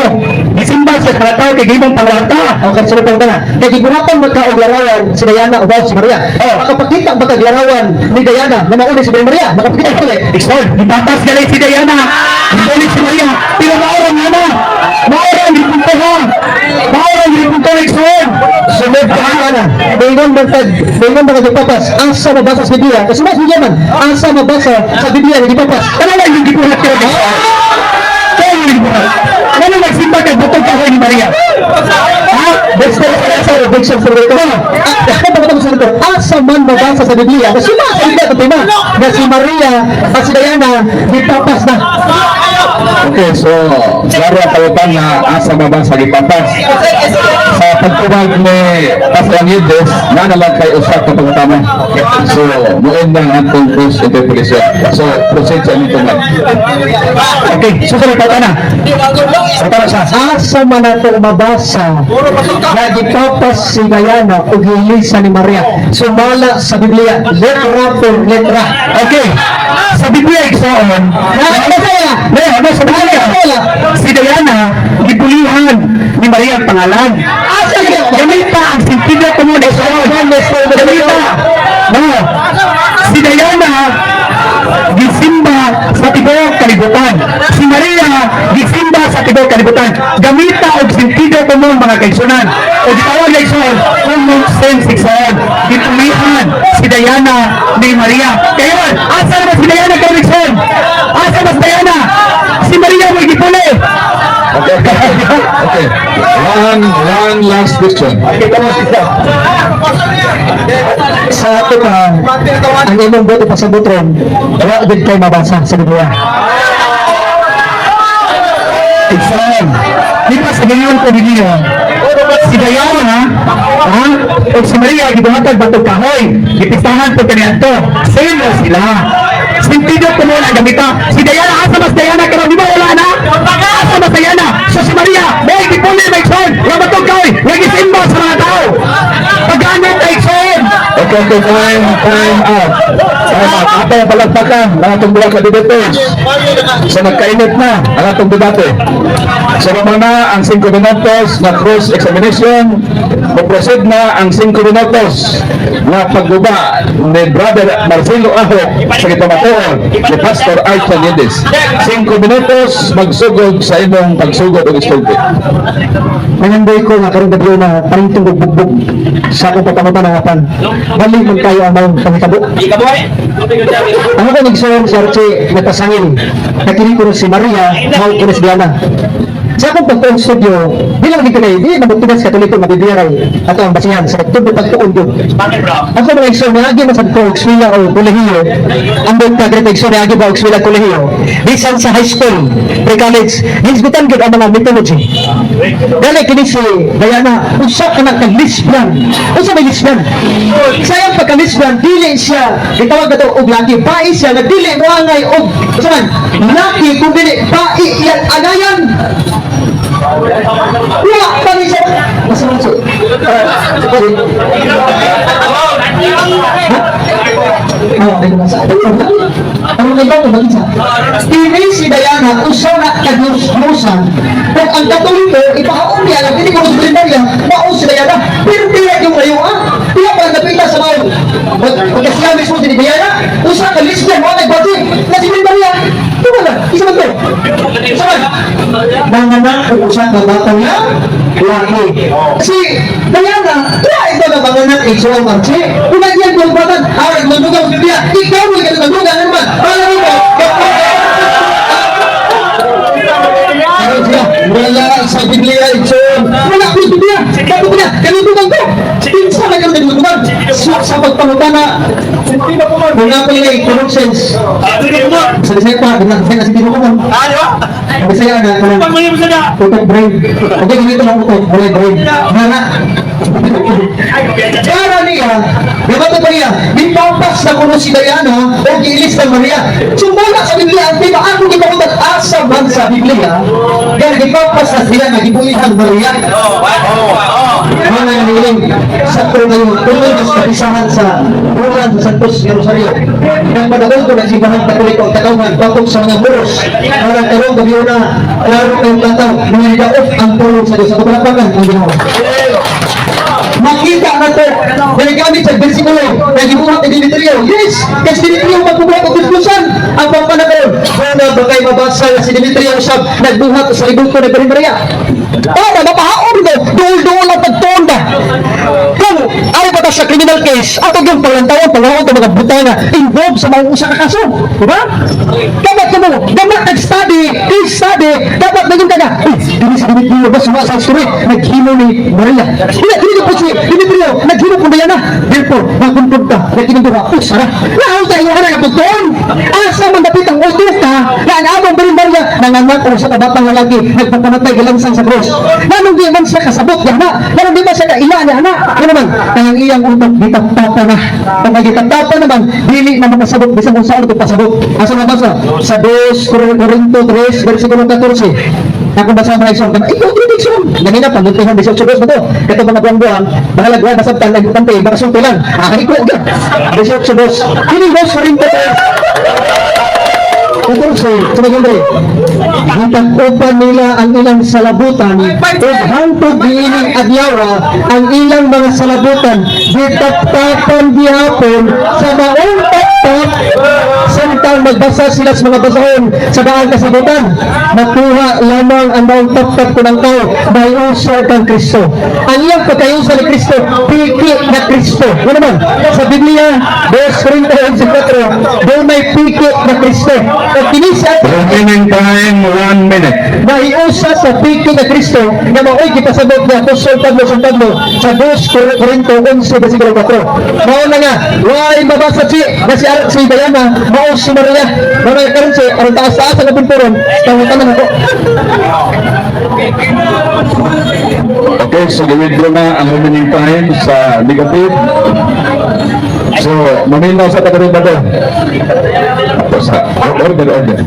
Gisimba siya sa mga tao kay gihimong pangwarta. Ang kasunod pang tanan. Kay gibuhatan ba ka og larawan si Diana o si Maria? Oh. Makapakita ba kag larawan ni Diana na mauni si Birhen Maria? Makapakita ba dili? Igsoon, gipapas gali si Diana. Gibulit si Maria. Pero maorang nga na. Maorang rebulto ha. Maorang rebulto, igsoon. Sunod ka na. Bingon ba kag papas? Asa mabasa sa Biblia? Kasi mas Biblia man. Asa mabasa sa Biblia ni papas? Ano lang yung gibuhat ka, igsoon? Kaya yung gibuhat. Ano nagsimba kay butog kahoy ni Maria? Ha? Basta sa objection sa ito. Ako ba sa ito? Asa man mabasa sa Biblia? Kasi mas sa Biblia ito tema. Na si Maria at si Diana gipapas na. Okay, so, klaro ang pangutana na asa mabasa gipapas. Sa pagtubag ni Pastor Angeles, na na lang kay usa ka pangutana. So, muon na ang atong cross interpolation. So, proceed sa inyong tungod. Okay, susunod pa na. Pangutana siya. Asa man nato mabasa na gipapas si Diana o gilisa ni Maria? Sumala sa Biblia, letra por letra. Okay. Sa Biblia, igsoon, Na, ano kaya? Ne, ano sa Biblia? Si Diana, gipulihan ni Maria ang pangalan. Asa kaya? Gamita ang sentido común, igsoon. Gamita. No. Si Diana, gisimba sa tibuok kalibutan. Si Maria, gisimba sa tibuok kalibutan. Gamita og sentido común, mga kaigsunan. O gitawag na, igsoon, common sense, igsoon. Gipulihan si Diana ni Maria. Kayon, asa naman si Diana karon, igsoon? Asa na si Diana? Si Maria mo gipuli. Okay. One last question. Sa ato pa, ang imong boto pasabot ron, wala din kay mabasa sa Biblia. Igsoon. Di ba sa ganyan ko ninyo? Si Diana, ha? O si Maria, gibuhatag batog kahoy. Gipistahan po kaniadto. Same na sila. Sentido común ang gamita. Si Diana, asa mas Diana karon? Di ba wala na? Asa mas Diana? So si Maria, may gipuli may igsoon. Nga batog kahoy, nga gisimba sa mga tao. Pagano kay igsoon. Okay. Okay, time, time out. Time out. Ato palakpakan ang atong duha ka debaters. So nagkainit na ang atong debate. So mao na ang 5 minutos na cross-examination. Mo-proceed na ang 5 minutos na pagguba ni Brother Marcelo Ahok sa gipamatuod ni Pastor Archie Niedes. 5 minutos, magsugod sa imong pagsugod og istorya. Nangandoy ko nga karong gabi na parintong bugbog sa akong pagpangutana nga pan. Bali man kayo ang maong pangitabo. Ang ako nagsuon si Archie nagpasangil. Nakini ko si Maria, mao ko si Diana. Sa akong pagtuon studio, bilang di kay di mabuktidas Katoliko nga Biblia ray ato ang basihan sa pagtubo pagtuon gyud. Ako mga igsoon, niagi man sad ko og eskwela o kolehiyo. Ang buot ka grade igsoon, niagi ba og eskwela kolehiyo. Bisan sa high school, pre-college, hisgutan gyud ang mga mythology. Dali kini si Diana, usa ka na ka lesbian. Unsa may lesbian? Sa iyang pagka-lesbian, dili siya gitawag nato og laki. Pai siya nga dili moangay og unsa man? Laki kung dili pai iyang anayan. Wala pa rin siya. Nasa man siya? Sorry. Ha? Oh, ay nasa. Ano na ba kung sa? Kini si Diana usa na ka-Diyosan. Kung ang Katoliko ipahaon niya lang dili ko sa Maria, mao si Diana. Pero pila yung layo ah. Pila pa napita sa mao. Pagka siya mismo si Diana, usa ka lesbian mo nagbati na si Maria. Di ba? Isa man to. Isa man. Manganak og usa ka bata nga laki. Si Diana, wala ito na manganak igsuong Archie. Una iyang gulbatan, aray magdugang sa Biblia. Ikaw mo ka magdugang ano man. Para mo. Ano siya? Wala sa Biblia igsoon. Wala sa Biblia. Bakit niya? Kanudugan ko. Pinsa na kanudugan. Sa pagpangutana, kung nga pala yung common sense. Sa Bisaya pa, kung nasa Bisaya, ko man. Sa Bisaya na, kanang utok brain. Okay, ganito lang utok, brain, brain. Nga nga. Para niya, dapat pa niya, gipampas na kuno si Diana o giilis ng Maria. Sumula sa Biblia, ang tema, ako gipamuntan asa man sa Biblia, gani gipampas na sila nga gibulihan Maria. Mga nangiling sa ko ngayon, tungod sa kapisahan sa bulan sa Santos Rosario. Nang padagol ko ng simbahan Katoliko ang Katawhan, batok sa mga Moros, para karong gabi na, klaro kayong tataw, mga nidaot ang pulong sa Diyos. Ako palakpakan ang Ginoo. Makita na to, ginagamit sa versikulo, na gibuhat ni Demetrio. Yes, kasi Demetrio magbubuhat og Diyos-Diyosan. Ang pampanakaroon, wala ba kay mabasa na si Demetrio usab nagbuhat sa libro ni Birhen Maria? Para mapahaon mo, duol-duol ang pagtuon ba? Kung ari pa ta sa criminal case, ato yung paglantawan, paglantawan ito mga butanga involved sa mga usa ka kaso. Diba? Dapat mo, dapat nag-study, case study, dapat naging ka na, uy, dili si Demetrio ba suma sa story, naghimo ni Maria. Hindi, dili po si Demetrio, naghimo kung Diana. Therefore, makumpod ka, nakinig ka, oh, sara. Nahaw tayo ka na nga pagtuon. Asa man dapit ang utos ka, na ang among Birhen Maria, nanganak o sa kabatang lalaki, nagpapamatay gilansang sa cross. Nanong di man siya kasabot niya na, nanong di man siya kaila niya na. Ano naman, ang iyang utok, gitaptapa na. Pag gitaptapa naman, dili na makasabot, bisan kung saan ito pasabot. Asa na basa? Sa 2 Corinto 3, versikulo 14. Ako basa mga isang, ikaw contradiction. Ganina pa, multihan 18 ba to? Kato mga buwang-buwang, bahalag wa masabtan, ay butante, baka sulti lang. Ah, ikaw, 18 dos. Kini 2 Corinto 3. 14, tumagandre. Gitag-upan nila ang ilang salabutan ug hangtod niining adlaw ang ilang mga salabutan gitaptapan gihapon sa maong taptap samtang magbasa sila sa mga basahon sa daang kasabutan. Makuha lamang ang maong taptap kung ang tao may usa kang Kristo. Ang iyang pagkayusa ni Kristo, piki na Kristo. Ano naman? Sa Biblia, 2 Corinto 11:4, doon may piki na Kristo. O kini siya Remaining time, 1 minute. Naiusa sa piki na Kristo nga mao'y gipasabot ni Apostol Pablo sa Pablo sa 2 Corinto 11 versikulo 4. Mao na nga, way mabasa si na si, si Diana, mao si Maria. Mao na karon si aron taas-taas ang pinturon, pangutan ako. Okay, so withdraw na ang remaining time sa negative. So, maminaw sa taga ba? Sa order, order.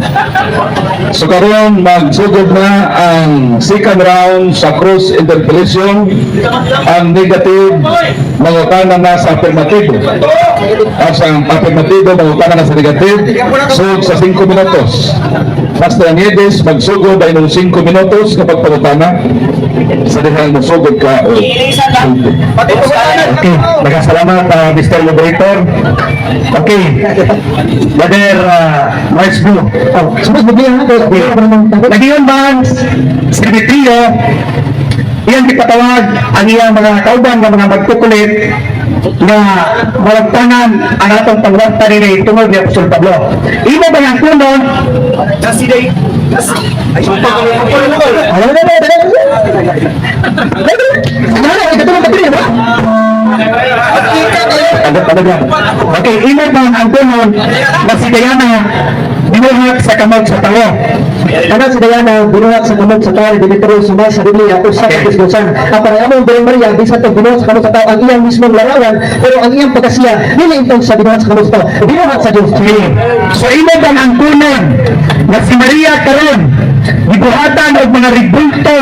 So karon magsugod na ang second round sa cross interpellation. Ang negative mangutana na sa affirmative. At ang affirmative mangutana na sa negative. So sa 5 minutos. Pastor Nieves, magsugod ay ng 5 minutos kapag pangutana sa dihang musugod ka o Okay, magasalamat, Mr. Moderator. Okay, Brother March Blue. Oh, suppose bigyan na ito. Nagiyon ba si Demetrio, iyang gipatawag ang iyang mga kauban nga mga magkukulit nga malagtangan ang atong pangwarta nini tungod ni Apostol Pablo. Imo ba ang kuno? Ano na na na? Ano na? Ito ba ba? Ano talaga? Okay, imo ba ang kuno na si Diana binuhat sa kamot sa tao? Ano si Diana, binuhat sa kamot sa tao ni Demetrio sumay sa Biblia, usa ka disgusan. Ang para among Birhen Maria, bisan to binuhat sa kamot sa tao ang iyang mismong larawan, pero ang iyang pagkasiya, dili intong sa binuhat sa kamot sa tao, binuhat sa Diyos. Okay. So imo bang ang kunon na si Maria karon gibuhatan og mga rebulto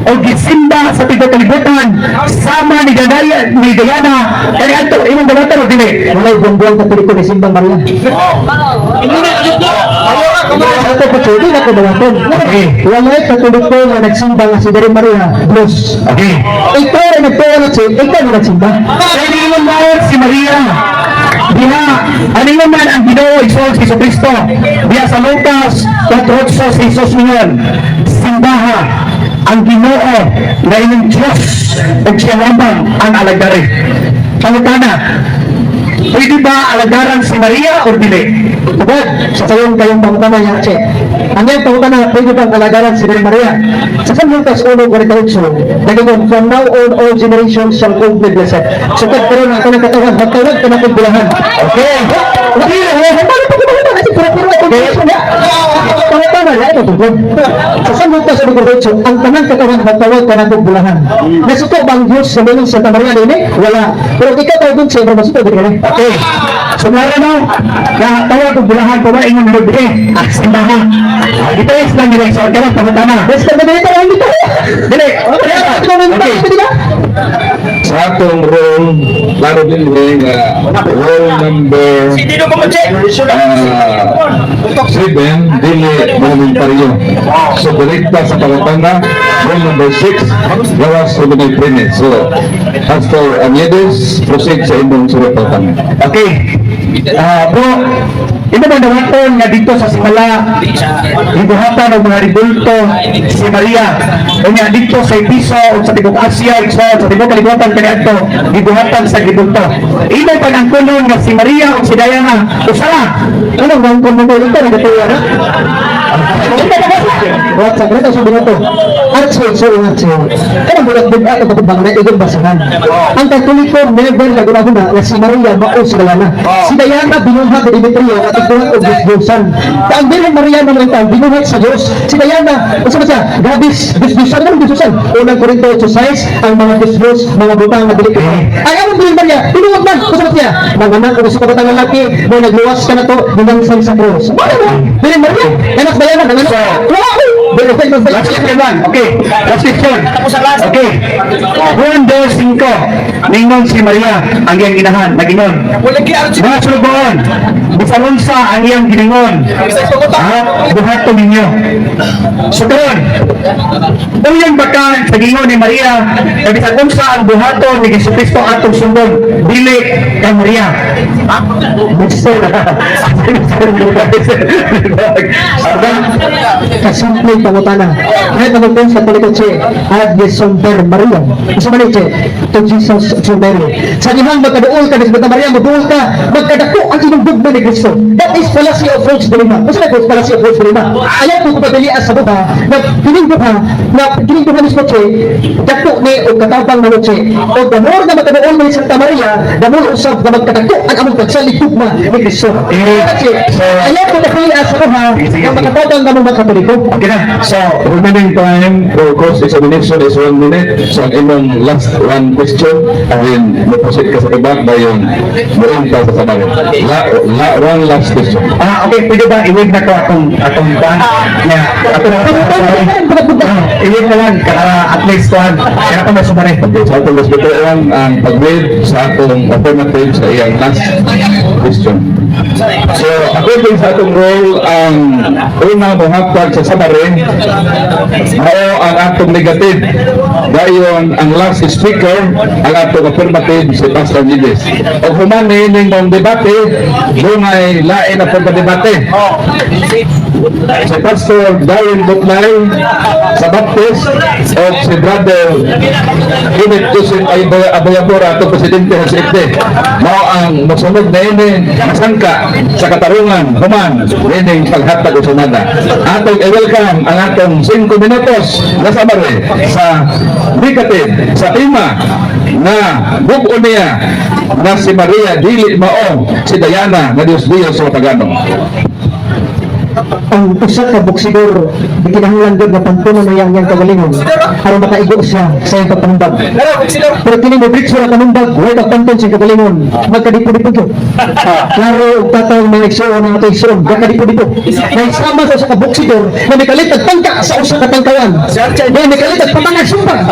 o gisimba sa tibuok kalibutan sama ni Diana kani adto imong buhatan o dili? Walay buwan-buwan Katoliko ni Simbang Maria. Sa ato po, di na ko buhaton. Okay. Walay Katoliko nga nagsimba nga si Birhen Maria, Diyos. Okay. Ikaw rin nagtuwa na siya, ikaw rin nagsimba. Kaya niingon mo si Maria diha ano man ang Ginoo Isus Jesu Kristo diha sa Lucas 4:8, si Jesus ningon, "Simbaha ang Ginoo nga inyong Diyos ug siya lamang ang alagari." Pangutana, pwede ba alagaran si Maria o dili? Tubod, sa sayon kayong pangutana niya, che. Ang iyang pangutana, pwede bang alagaran si Birhen Maria? Sa San Lucas 1:48, nagagon, "From now on, all generations shall call me blessed." So, pag karon ang kanang katawhan, magtawag ka na kong bulahan. Okay. Hindi, paano pa kumahuma? Kasi puro-puro akong niya. Pangutana niya, ito tungkol. Sa San Lucas 1:48, ang tanang katawhan, magtawag ka na kong bulahan. Nasuko ba ang Diyos sa muling Santa Maria nini? Wala. Pero ikaw tawag dun sa masuko, di ka na. Okay. So mara no, na tawag og bulahan ko ba ingon libre simbaha. Ito is lang nila sa karon pangutana. Basta ba dito ang dito? Dili. Okay. Sa atong roll, klaro din nga roll number 7, dili momentaryo. So, direkta sa pangutana, roll number 6, gawas sa mga premise. So, Pastor Aniedes, proceed sa imong sunod pangutana. Okay. Bro, ito ba dawaton nga dito sa Simala, gibuhatan og mga rebulto si Maria? Unya dito sa Episo o sa tibuok Asia, sa tibuok kalibutan kaniadto gibuhatan sa rebulto. Imo pa ang kunon nga si Maria o si Diana usa? Ano bang kung mo ito nagatuwa na? What sa ganito sa binato? Archie, so Archie. Ano bulat bug ato kapag bang na igong basahan. Ang Katoliko never naguna-guna na si Maria mao si Diana. Si Diana binuhat ni Demetrio at iguhat og Diyos-Diyosan. Ang Birhen Maria naman ang binuhat sa Diyos. Si Diana, unsa ba siya? Grabis, Diyos-Diyosan, ano Diyos-Diyosan? Unang Korinto 8:6, ang mga Diyos-Diyos, mga butang na dili. Ang among Birhen Maria, binuhat man, unsa ba siya? Manganak og usa ka batang lalaki, mo nagluwas ka na to, ginangsan sa krus. Wala mo. Birhen Maria, anak Diana, nanganak. Wala. Birhen Maria. Last question lang. Okay. Last question. Okay. Juan 2:5. Ningon si Maria ang iyang inahan. Nagingon, "Mga sulugoon, bisan unsa ang iyang giningon, ha, buhaton ninyo." So karon, uyan ba ka sa gingon ni Maria na bisan unsa ang buhaton ni Jesu Kristo atong sundon, dili kay Maria? Mister. Kasimple pangutana. Kahit ang kung sa Katoliko, che, ad Jesum per Maria. Isa man ni, che, to Jesus to Mary. Sa limang magkaduol ka, Santa Maria, magduol ka, magkadako ang imong gugma. Gugma ni Kristo. That is fallacy of false dilemma. Unsa na fallacy of false dilemma? Ayaw ko padalian sa buha na kining duha na kining duha ni Che, dako ni og katabang na Che. Og the more na makaduol ni Santa Maria, the more usab na magkadako ang among pagsalig gugma ni Kristo. Che, ayaw ko padalian sa buha na makatabang nga mga Katoliko. Okay na. So, remaining time for cross examination is 1 minute. So, ang imong last one question, and then mo-proceed ka sa iba, dayon mo sa sabay. La, one last question. Ah, okay, pwede ba i-waive na ko akong kuan? Ya, ato na. I-waive na lang para at least kuan. Kaya pa masumare. Okay, sa atong respetuan ang pag-waive sa atong affirmative sa iyang last question. So, according sa atong role, ang unang mohatag sa summary, mao ang atong negative. Dayon, ang last speaker, ang atong affirmative, si Pastor Nieves. O human niining mong debate, dunay lain na pagka-debate. Si Pastor Darwin Butlay sa Baptist o si Brother Kenneth Joseph Abayapura, atong presidente sa CFD. Mao ang mosunod na ini masangka sa katarungan human niining paghatag og sumada. Atong i-welcome ang atong 5 minutos na summary sa negative sa tema na bug-o niya na si Maria dili mao si Diana nga Diyos Diyos sa Pagano. Ang usa ka boksidor, di kinahanglan gud nga pantunon na iyang kagalingon aron makaigo siya sa iyang pagpanumbag. Pero kini mo diretso ra panumbag, way pagpanton sa kagalingon, magkadipo-dipo gyud. Klaro og tataw, mga igsoon, ang ato igsoon, gakadipo-dipo. Naisama sa usa ka boksidor na mikalit og tangka sa usa ka tangkawan. Di mikalit og patangag sumpag.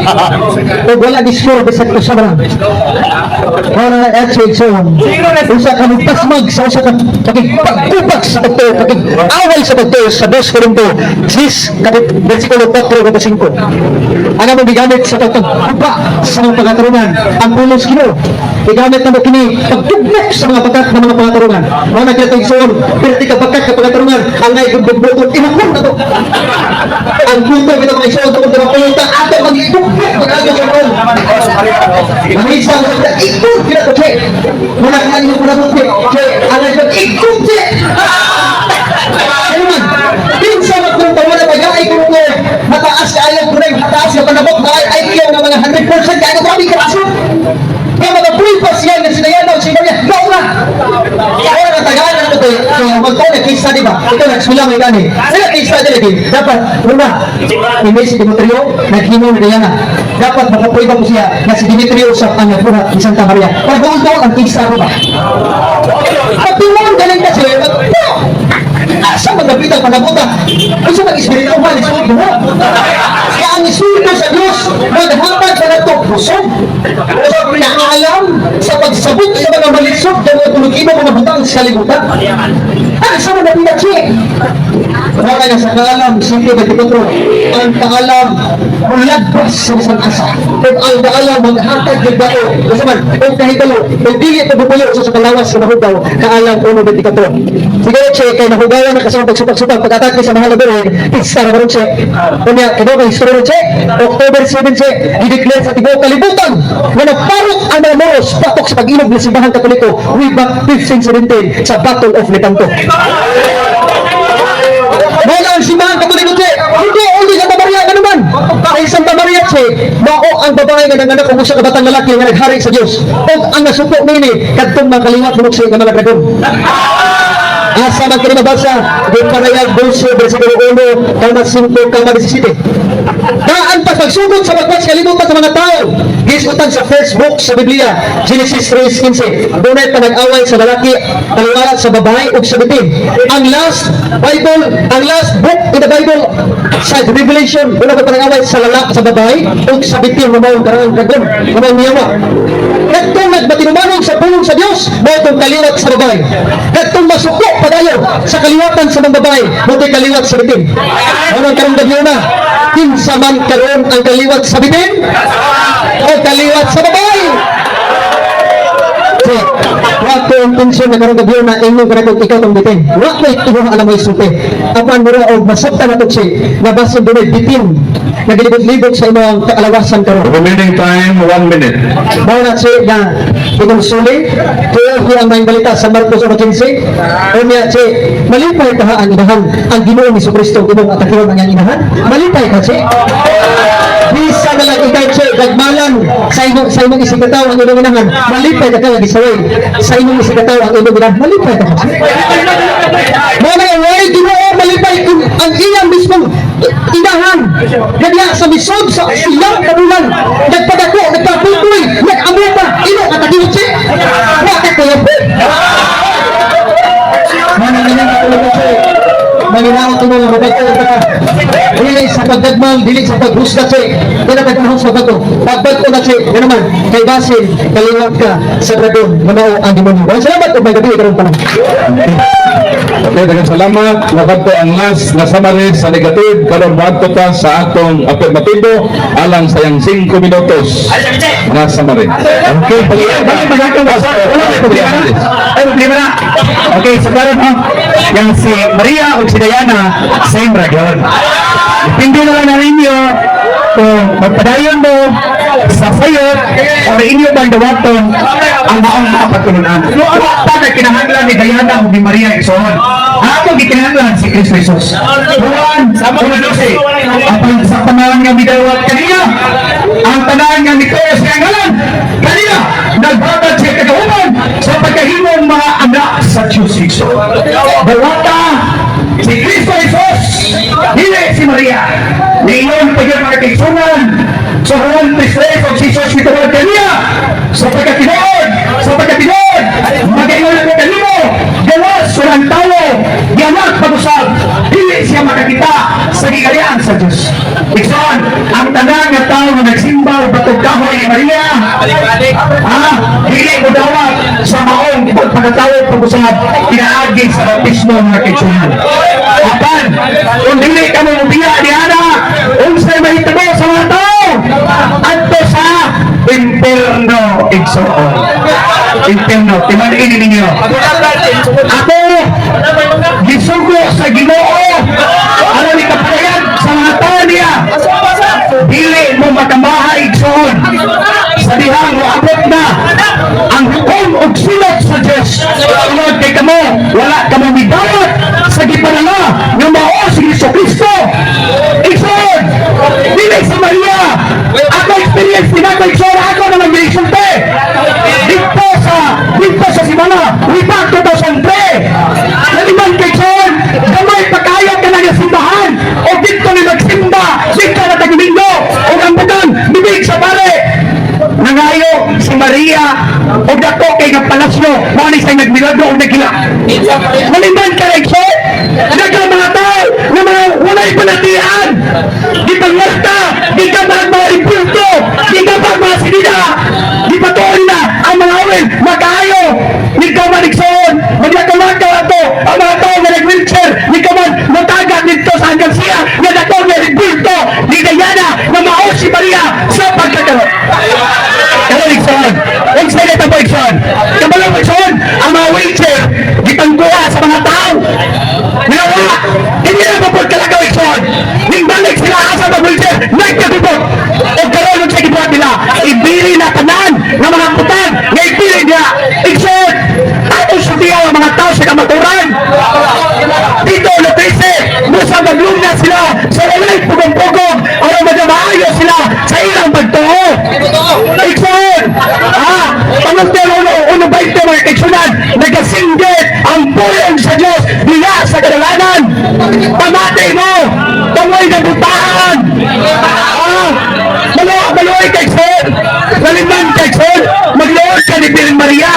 Og wala gi-score bisag usa man lang. Para at sa igsoon, usa ka pasmag sa usa ka pakigpagkupak sa pagtuo, pakig-away sa pagtuo sa 2 Corinto 6, versikulo 4 hanggang 5. Ang among gigamit sa pagpagkupa sa mga pagatarungan, ang pulos Ginoo. Gigamit namo kini pagtugmok sa mga bakat ng mga pagatarungan. Mga nakita, igsoon, perti ka bakat ka pagatarungan, ang ngay gudbog inakon na to. Ang punto bitaw, mga igsoon, tungkol sa mga pulutan, ato mag-itugmok mag-agad sa ron. Mahisa mo sa ikot kita to, che. Muna ka mo muna che. Che, ang ngay ikot, che. Ano man? Kinsa man kung tawa na pag-ay kung ko mataas ka ayaw ko na yung mataas ka panabot na ay IQ nga mga 100% kaya grabe ka kaso. Kaya mga pulpas yan na sinayanaw si Maria, mao na! Kaya nga tagaan na ito, so magtuon na case study ba? Ito, nagsula may gani. Sila case study lagi. Dapat, una, ini si Demetrio, naghimo ni Diana. Dapat makaprueba ko siya na si Demetrio sa ang nagbuhat ni Santa Maria. Para doon ang case study ba? Pag galing kasi, asa magapit ang panabuta? Unsa mag espiritual isuod mo? Kaya ang espiritu sa Diyos maghatag sa nato busog sa kaalam sa pagsabot sa mga malisod ng mga tulog mga butang sa kalibutan. Asa man napita siya? Wala na sa kaalam, 5.24, ang kaalam mulagpas sa bisan asa. Ug ang kaalam maghatag ng bao. Kasi man, ug kahibalo, ug dili ito bubuyo sa kalawas sa mahugaw, kaalam 1.24. Siguro, che, kay nahugawan na kasama pagsupak-supak, pag-atake sa mahal na birhen, pista na karon, che. Kunya, kano kay istorya, che, October 7, che, gideclare sa tibuok kalibutan nga nagparok ang mga Moros patok sa pag-inog ng simbahang Katoliko way back 1517 sa Battle of Lepanto. Wala ang simbahan Katoliko, che. Hindi, only Santa Maria, ano man. Kay Santa Maria, che, mao ang babae nga nanganak og usa ka batang lalaki nga naghari sa Dios. Og ang nasuko nini kadtong mga kaliwat mo sa mga dragon. Asa man kini mabasa? Giparayag 12 versikulo 1, kama 5, kama 17. Daan pa pagsugod sa pagwas kalibutan sa mga tao. Gisutan sa first book sa Biblia, Genesis 3:15. Dunay panag-away sa lalaki, taliwala sa babae ug sa bitin. Ang last Bible, ang last book in the Bible sa Revelation, dunay pa panag-away sa lalaki, sa babae ug sa bitin nga mao karang dragon, nga mao niyawa. Kadtong nagmatinumanon sa pulong sa Dios, mao itong kaliwat sa babae. Kadtong masuko padayon sa kaliwatan sa mga babae, mao kaliwat sa bitin. Ano ang karong gabi na? Kinsa man karon ang kaliwat sa bitin o kaliwat sa babae? So, Wa ko intensyon na karong gabi na ingon ka kung ikaw tong bitin. Wa ko ikaw alam mo isulti. Apan mura og masabtan nato si na basin dunay bitin nagilibot-libot sa imong kaalawasan karon. Remaining time, 1 minute. Mao na si na itong suli, tuyo ang may balita sa Marcos 1:15. Unya si malipay ka ang inahan, ang Ginoo ni Kristo imong atakiron ang iyang inahan. Malipay ka si. Bisa na lang ikaw si gagmalan sa imong isigkatawo ang imong inahan. Malipay ka nga gisaway sa imong isigkatawo ang imong inahan. Malipay ka si. Mao na ang way Ginoo malipay kung ang iyang mismong inahan gadiya sa misod sa silang kabulan nagpadako, nagpaputoy, nag-amo pa imo katakilot si wa ka kuya po. Mananginan ako lang si manginawat mo nga mabagto ka dili sa pagdagmang, dili sa paghusga si dili pagpahon sa bato pagbagto na si nga naman kay basin kaliwat ka sa dragon nga mao ang demonyo. Maraming salamat ug may gabi karon pa lang. Okay, daghang salamat. Nakadto ang last na summary sa negative. Karon moadto ta sa atong apirmatibo alang sa iyang 5 minutos na summary. Okay, balik magagawa. Wala may problema na. Ay, problema na. Okay, so karon ha, yang si Maria o si Diana, same ra gyud. Depende na lang na ninyo kung magpadayon mo sa sayop o inyo bang dawaton ang maong mga pagtulunan. Wala pa na kinahanglan ni Diana o ni Maria igsoon. Ako gikinahanglan si Kristo Jesus. Juan, 1:12. Apan sa tanan nga midawat kaniya, ang tanan nga mituo sa ngalan kaniya, naghatag siya kagahuman sa pagkahimong mga anak sa Diyos Jesus. Dawata si Kristo Jesus, dili si Maria. Niingon pa yun, mga kaigsunan, sa Juan 3:3 og si Jesus mitungod kaniya sa pagkatinuod, magaingon ako kanimo, gawas ang tawo gianak pag-usab, dili siya makakita sa gigalian sa Diyos. Igsoon, ang tanan nga tawo nga nagsimba og batog kahoy ni Maria, ha, dili mo dawat sa maong pagkatawo pag-usab pinaagi sa baptismo, mga kaigsunan. Apan kung dili ka mo mubiya ni ana, unsay mahitabo sa mga tao adto sa imperno, igsoon? Imperno. Timan-in ninyo ako, gisugo sa Ginoo aron ikapadayag sa mga tao niya. Dili mo makamahay, igsoon, sa dihang moabot na ang hukom og silot sa Diyos tungod kay kamo wala kamo midawat sa gipadala nga mao si Hesus Kristo. Igsoon, dili sa Maria. Ako experience ni ako, igsoon, ako naman gisulti dito sa Simana way back 2003. Naliman kay igsoon, gamay pa kayo ka na simbahan o dito ni magsimba dito na tagdomingo o ang bugang bibig sa pare nangayo si Maria o dako kay nga palasyo mao ni siyang nagmilagro o nagila. Maliban ka, igsoon, daghang mga tao nga mga walay panatian gipangwarta, gigamag mga impulto, gigamag mga sinida, gipatuon na ang mga awin makaayo. Nikaw man, igsoon, maglakaw-lakaw ato ang mga tao nga nag-wheelchair, nikaw man mutaga dito sa hanggang siya nga dako nga impulto ni Diana nga mao si Maria sa pagkakaroon. Karon, igsoon, unsa na mo, igsoon? Kabalo mo, igsoon, ang mga wheelchair gipangkuha sa mga tao. Nga hindi na mo kalagaw, igsoon. Ning balik sila asa mga wheelchair, nagkatubot. O karon sa gibuhat nila, ibili na tanan nga mga putang nga ibili niya. Igsoon, atong sultihan ang mga tao sa kamaturan. Dito na trese, musa maglumna sila sa walay pugong-pugong aron magamaayo sila sa ilang pagtuo. Igsoon, ha, pangultero 1:20, mga kaigsunan, nagasinggit ang pulong sa Diyos diya sa kadalanan. Pamati mo, tungoy ng butaan. Ah, maluoy kay igsoon, naliman kay igsoon, magluod ka ni Birhen Maria.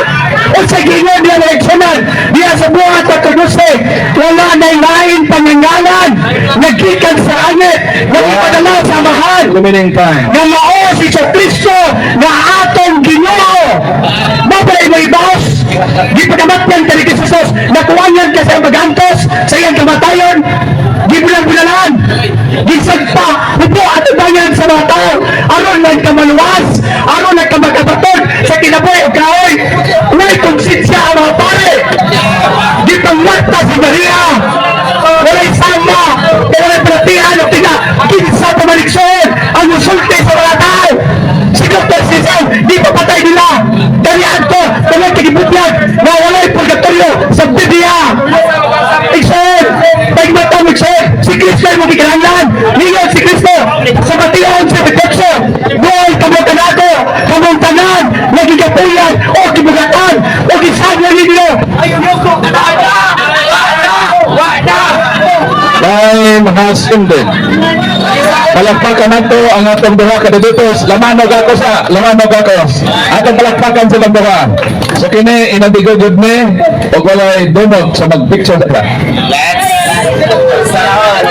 O sa gingon niya, mga igsunan, diya sa buhat at kaguse, wala na lain pangangalan, nagikan sa langit, nag-ipadala sa Amahan Remaining time. Nga mao si Jesu Kristo nga atong Ginoo. Mabay mo ibaos. Gipagamatyan ka ni Jesus, nakuwangan ka sa iyang pagantos, sa iyang kamatayon, gibulang-bulalan, gisagpa, upo at ubangan sa mga tao, aron lang ka maluwas, aron lang ka makabatod sa kinabuhi o kahoy. Walay konsensya. Gipangwarta si Maria. Walay sama, walay palatihan o tina, kinsa pa man, igsoon, ang musulti sa mga tao. Si Dr. Sison, di pa patay nila. Dalian ko, tungod kay gibutyag, nga walay purgatorio sa Biblia. Igsoon, pagmata mo, igsoon, si Kristo ay mo gikinahanglan. Ningon si Kristo, sa Mateo 11:28, "Buhay kamo kanako, kamong tanan, nga gigapuyan o gibugatan, o gisagyan ninyo." Ayun ko, wa na! Time has ended. Palakpakan nato ang atong duha ka debaters. Lamanog ako sa, lamanog ako. Atong palakpakan silang duha. So kini inabigo gud ni og walay dumot sa magpicture ta. Let's! Salamat!